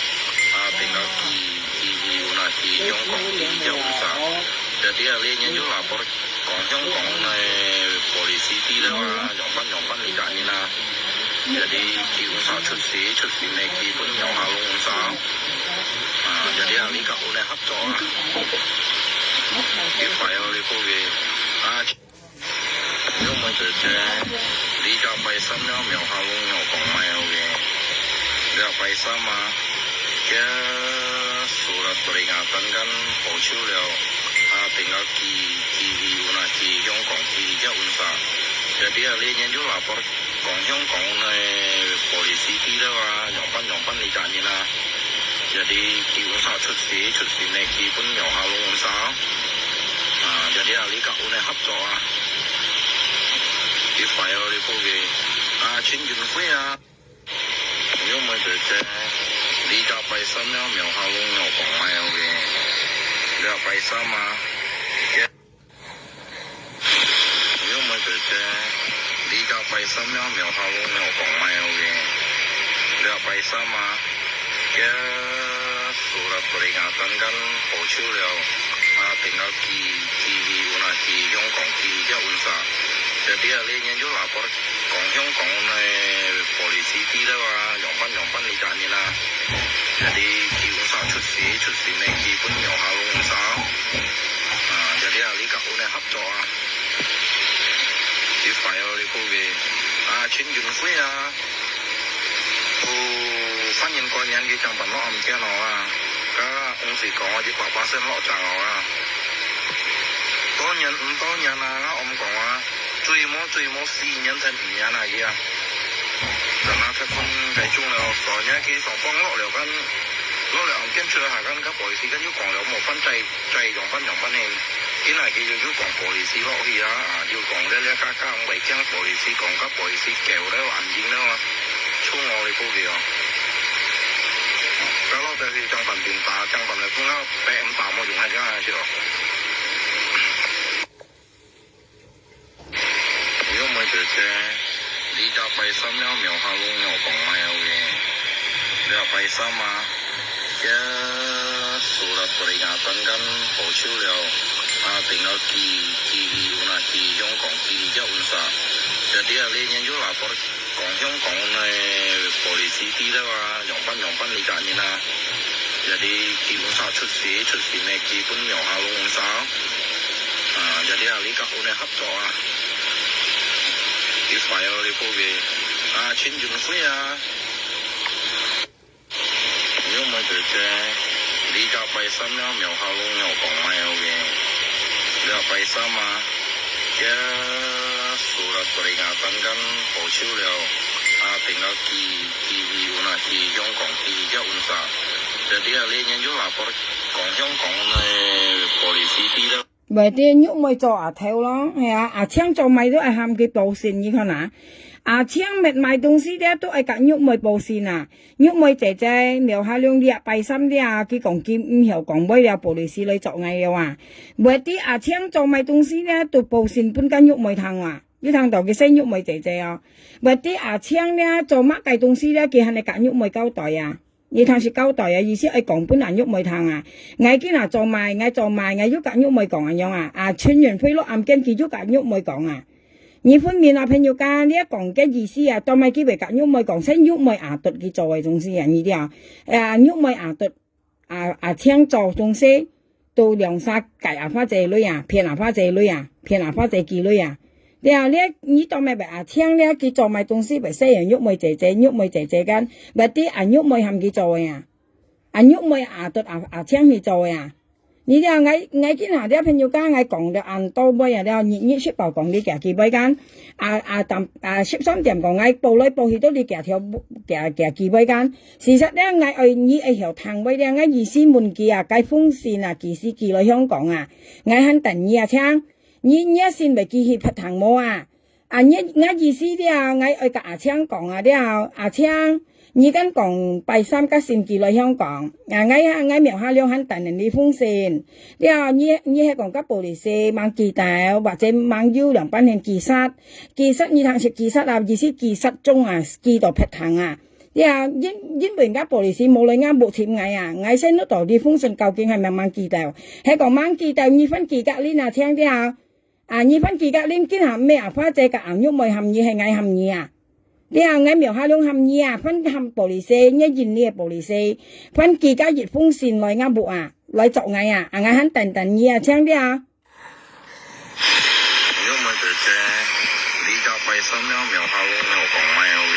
Ah, tinggal ki, ki hi, una ki, yong kong ki, ya unsa. Jadi, ali nyen yo lapor, kong yong kong ne, polisi ti da wa, yong pan, yong pan li ta ni na. Jadi, ki unsa chut si, chut si ne ki pun miao halong unsa. Ah, jadi, ali ka un eh hap cho, ah. Ki fai li ko ge. Ah, yo, mai pece, di ka paisam ya, miao halong ya, kong mai, okay. Dia paisam, ah. Ya, surat peringatan kan, po chiu liao. Ah, tinggal ki, ki hi, una ki, yong kong ki, ya unsa. Jadi, ali nyen yo lapor, kong yong kong ne, polisi ti da wa, yong pan, yong pan li ta ni na. Jadi, ki unsa chut si, chut si ne ki pun miao halong unsa. Ah, jadi, ali ka un eh hap cho, ah. Ki fai li ko ge. Ah, chin yun fui, ah. Yo, mai pece, di ka paisam ya, miao halong ya, kong mai, okay. Dia paisam, ah. Ya. 姐姐，這隻拜三了，廟下路有講麼个？這拜三啊，該surat pernyataan kan好久了，啊，tinggal寄，寄去，有哪寄香港寄，寄去unsa。Jadi hari ini就lapor講香港个polisi知了啊，樣般樣般你責任啊。Jadi寄unsa出事，出事呢，寄分廟下路unsa。啊，jadi hari ini合作啊。 Ceasefire呢个，啊，陳雲輝啊，有犯人官員佢正辦落案件哦啊，該毋使講啊，一百巴仙落正哦啊。多年毋多年啊，𠊎毋講啊，最無最無四年才五年啊，佢啊。等下結婚該種了，所以佢上網落了，跟落了案件出來，還跟polisi跟又講了，無犯罪。 在樣般樣般呢，今日佢又又講polisi落去啊，啊，又講這這家家毋會驚polisi，講甲polisi狗了，安靜了啊，衝我哩不了。該落得去正辦兵打，正辦了，不要白人打，莫用啊，這樣下去咯。 玉妹姐姐，這隻拜三了，廟下路有講麼个？這拜三啊，該surat pernyataan kan好久了，啊，tinggal寄，寄去，有哪寄香港寄，寄unsa。Jadi hari ini就lapor講香港个polisi知了啊，樣般樣般你責任啊。Jadi寄unsa出事，出事呢，寄分廟下路unsa。啊，jadi hari ini合作啊。Ceasefire呢个，啊，陳雲輝啊。玉妹姐姐，這隻拜三了，廟下路有講麼个？這拜三啊，該surat pernyataan kan好久了，啊，tinggal寄，寄去，有哪寄香港寄，寄unsa。Jadi hari ini就lapor講香港个polisi知了。 Berarti玉妹做阿頭咯，係啊，阿青做麼个都愛喊佢報信，你看啊。阿青乜買東西咧，都愛甲玉妹報信啊。玉妹姐姐，廟下路這拜三咧，佢講佢毋曉講話了，polisi來捉𠊎了啊。Berarti阿青做麼个東西咧，都報信分甲玉妹聽啊。你聽到佢姓玉妹姐姐哦。Berarti阿青咧，做麼个東西咧，佢還愛甲玉妹交代啊。 你聽是交代啊，意思愛講分阿玉妹聽啊。𠊎今日做麼个，𠊎做麼个，𠊎又甲玉妹講恁樣啊。啊，陳雲輝落案件，佢又甲玉妹講啊。你分明啊，朋友家，你講个意思啊，做麼个佢會甲玉妹講，係玉妹阿德佢做个東西啊，你知啊？啊，玉妹阿德，啊，阿青做東西， 都兩儕𢯭阿花姐鐳啊，騙阿花姐鐳啊，騙阿花姐寄鐳啊。對啊，你，你做麼个阿青咧，佢做麼个東西會使用玉妹姐姐，玉妹姐姐間，berarti阿玉妹喊佢做个啊。阿玉妹阿德阿，阿青去做个啊。你了，𠊎，𠊎今下了朋友家，𠊎講了恁多尾啊了，日日食飽講你寄寄尾間，啊，啊，淡，啊，十三點講，𠊎報來報去都你寄條，寄，寄寄尾間。 事實咧，𠊎愛你愛曉聽話咧，𠊎意思問佢啊，該封信啊，幾時寄來香港啊？𠊎還等你啊，請。你，你个信會寄去別堂無啊？啊，你，𠊎意思咧，𠊎愛甲阿青講啊，了，阿青，你敢講拜三个信寄來香港？啊，𠊎啊，𠊎廟下路還等你封信。了，你，你係講甲polisi吂寄到，或者吂有兩班人寄失？寄失你通識寄失啊，意思寄失蹤啊，寄到別堂啊。 呀，因，因為𠊎polisi無來𠊎屋尋𠊎啊，𠊎先落到你封信究竟係毋係吂寄到？係講吂寄到，你番寄甲恁啊，請了。啊，你番寄甲恁，今下毋係阿花姐甲阿玉妹喊你，係𠊎喊你啊。了，𠊎廟下路喊你啊，番喊polisi，你認你个polisi，番寄甲一封信來𠊎屋啊，來捉𠊎啊，啊，𠊎還等等你啊，請了。 玉妹姐姐，這隻拜三了，廟下路有講麼个？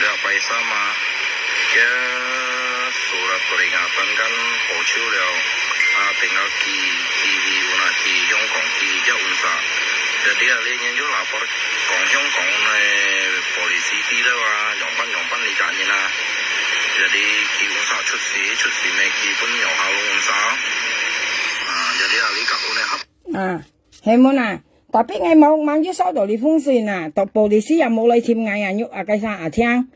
這拜三啊，該surat pernyataan kan好久了，啊，tinggal寄，寄去，有哪寄香港寄，寄unsa。Jadi hari ini就lapor講香港个polisi知了啊，樣般樣般你責任啊。Jadi寄unsa出事，出事呢，寄分廟下路unsa。啊，jadi hari ini合 啊，係無啊？Tapi𠊎無，吂有收到你封信啊，到polisi也無來尋𠊎啊，玉啊，該啥阿青。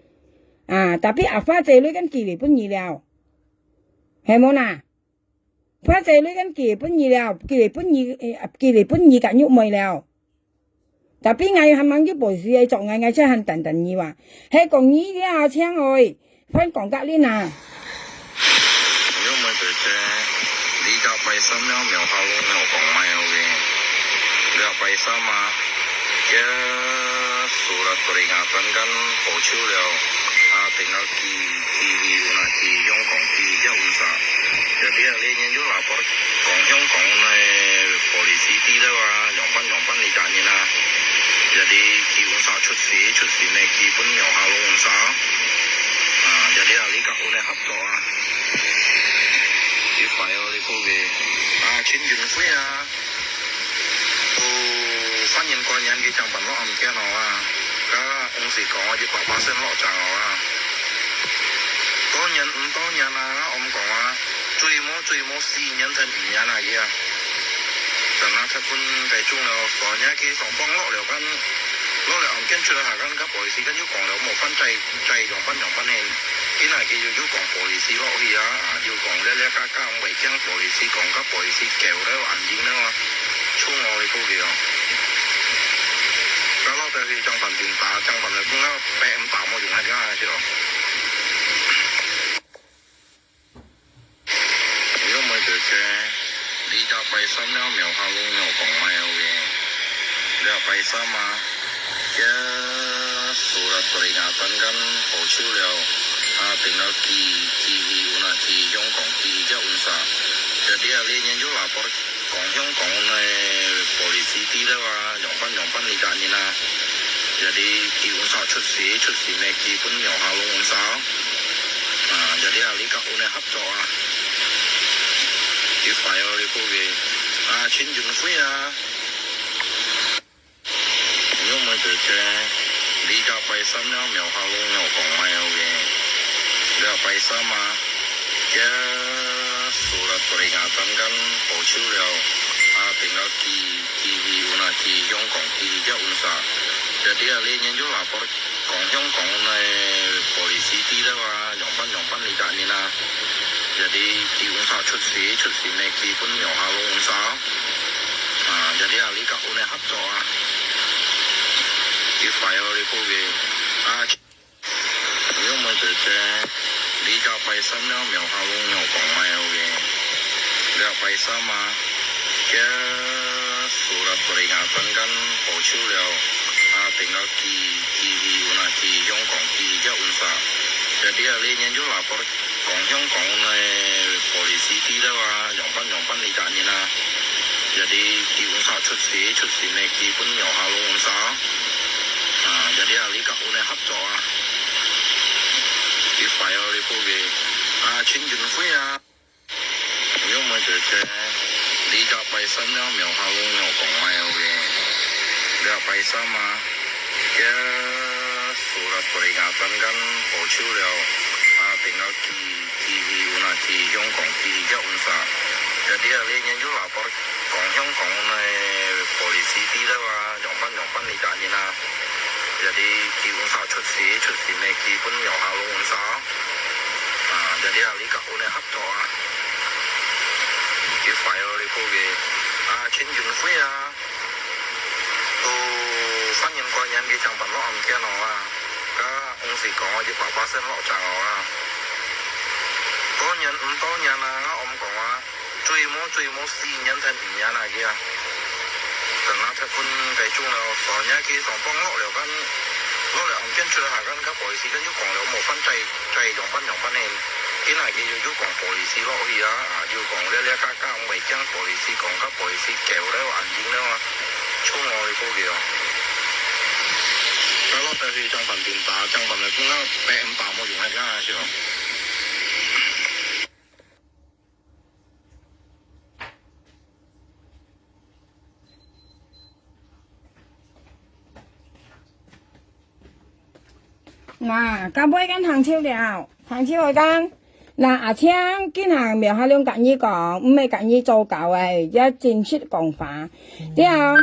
啊，tapi阿花姐鐳間寄來分你了。係無啊？花姐鐳間寄來分你了，寄來分你，誒，寄來分你甲玉妹了。Tapi𠊎還吂有policy个捉𠊎，𠊎正還等等你哇。係講你了，請愛，翻講隔離啊。 你好，妹姐姐，你个拜三了，苗下路有講咩个？你个拜三啊，个surat peringatan kan bocor了，啊，tinggal ki kihi una ki Hong Kong ki ja unsa. Jadi hari ini juga lapor kong Hong Kong na polisi ti daw ah, yang pan yang pan ni tak ni na. Jadi ki unsa chut si chut si na ki pun yang halong unsa. Ah, jadi hari ka una hap to ah. If I only ko ge. Ah, chin yun fui ah. Oh, fan yin kuan yan ge chang pan lo am kian oh ah. Ka ung si kong ah, ji pa pa sen lo chang oh ah. Tau nyan, mm, tau nyan ah, nga om kong ah. Chui mo, chui mo, si nyan than i nyan ah ge ah. Tang na chat pun kai chung lo, so nya ki song pang lo liao kan. Lo liao am kian chut ha kan ka polisi kan yu kong liao mo fan chai, chai yong pan yong pan hen. Kina ki yu yu kong polisi lo hi ah, ah, yu kong le le ka ka ang bai kiang polisi kong ka polisi kêu le an jing le ah. Chung lo li ko ki oh. Ka lo ta hi chang pan ting ta, chang pan le kung ah, pe em ta mo yung ha jang ah chi lo. 你好，妹姐姐，你个拜三了，苗下路有講咩个？你个拜三啊，个surat peringatan kan bocor了，啊，tinggal ki kihi una ki Hong Kong ki ja unsa. Jadi hari ini juga lapor kong Hong Kong na polisi ti daw ah, yang pan yang pan ni tak ni na. Jadi ki unsa chut si chut si na ki pun yang halong unsa. Ah, jadi hari ka una hap to ah. If I only ko ge. Ah, chin yun fui ah. Ni hong mai te che, li ka pai sam nia miao ha lung nia kong mai au ge. Li ka pai sam a, kia surat peringatan kan po chiu liao. A, ting a ki, ki hi un a ki hiong kong ki hi kia un sa. Jadi a li nyen ju lapor kong hiong kong nai polisi ti liao a, yong pan yong pan li ka nyen a. Jadi ki un sa chut si, chut si ne ki pun miao ha lung un sa. A, jadi a li ka un ne hap cho a. Ki fai o li ku ge. A, ni hong mai te che, li ka pai sam nia miao ha lung nia kong mai au ge. Li ka pai sam a, kia surat peringatan kan po chiu liao. A, ting a ki, ki hi un a ki hiong kong ki hi kia un sa. Jadi a li nyen ju lapor kong hiong kong nai polisi ti liao a, yong pan yong pan li ka nyen a. Jadi ki un sa chut si, chut si ne ki pun miao ha lung un sa. A, jadi a li ka un ne hap cho a. Ki fai o li ku ge. A, chin yun fui a. Ni hong mai te che, li ka pai sam nia miao ha lung nia kong mai au ge. Li ka pai sam a, kia surat peringatan kan po chiu liao. A, ting a ki, ki hi un a ki hiong kong ki hi kia un sa. Jadi a li nyen ju lapor kong hiong kong nai polisi ti liao a, yong pan yong pan li ka nyen a. Jadi ki un sa chut si, chut si ne ki pun miao ha lung un sa. A, jadi a li ka un ne hap cho a. Ki fai o li ku ge. A, chin yun fui a. Tu san nyen kua nyen ki chang pan lo am kia no a. Ka ung si kong a ji pa pa sen lo chang o a. To nyen, mm, to nyen a, nga om kong a. Chui mo, chui mo, si nyen than i nyen a kia. Tang a chat pun kai chung liao, so nya ki song pang lo liao kan. Lo liao am kian chut ha kan ka polisi kan ju kong liao mo fan chai, chai yong pan yong pan hen. Kina ki ju ju kong polisi lo hi a, a, ju kong liao liao ka ka ang bai kiang polisi kong ka polisi kêu liao an jing liao a. Chung lo li ku ge o. Ka lo ta hi chang pan ting ta, chang pan liao kung a pe em pa mo yung a kia a sio. Na，到尾間行手了，行手會間。那阿青，今下苗下龍甲你講，毋係甲你做狗誒，也真實講法。對啊。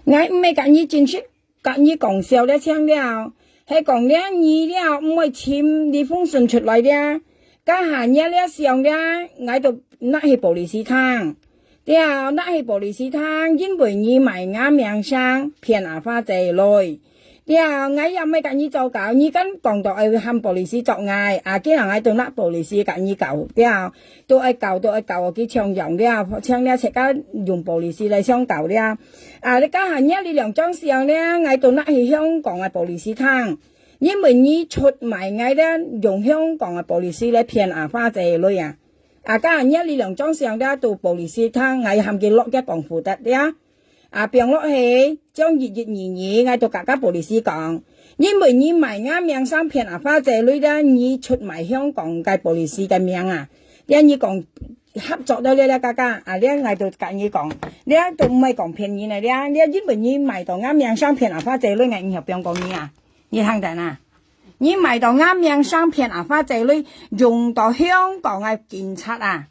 𠊎毋係甲你真實甲你講笑了，像了，係講了你了，毋會尋李鳳順出來了。該下你了想了，𠊎都拿去polisi聽。了，拿去police廳，因為你賣吾名聲騙阿花姐鐳。了，𠊎也毋係佮你做狗，你敢講到愛喊police捉𠊎，啊，今日𠊎都拿police佮你告，了，都愛告，都愛告，佢像樣了，像了，自家用police來相告了。啊，你家下若力量掌上了，𠊎都拿去香港个police廳，因為你出賣𠊎了，用香港个police來騙阿花姐鐳啊。啊，家下若力量掌上了，都police廳，𠊎喊佢落个廣福達了。 啊，放落去，將一一二二，𠊎都甲甲police講，因為你賣吾名聲騙阿花姐鐳了，你出賣香港个police个名啊。了你講合作到了了，家家，啊，了𠊎都甲你講，了都毋係講騙人个了，了因為你賣到吾名聲騙阿花姐鐳，𠊎以後放過你啊，你聽得啊？你賣到吾名聲騙阿花姐鐳，用到香港个警察啊！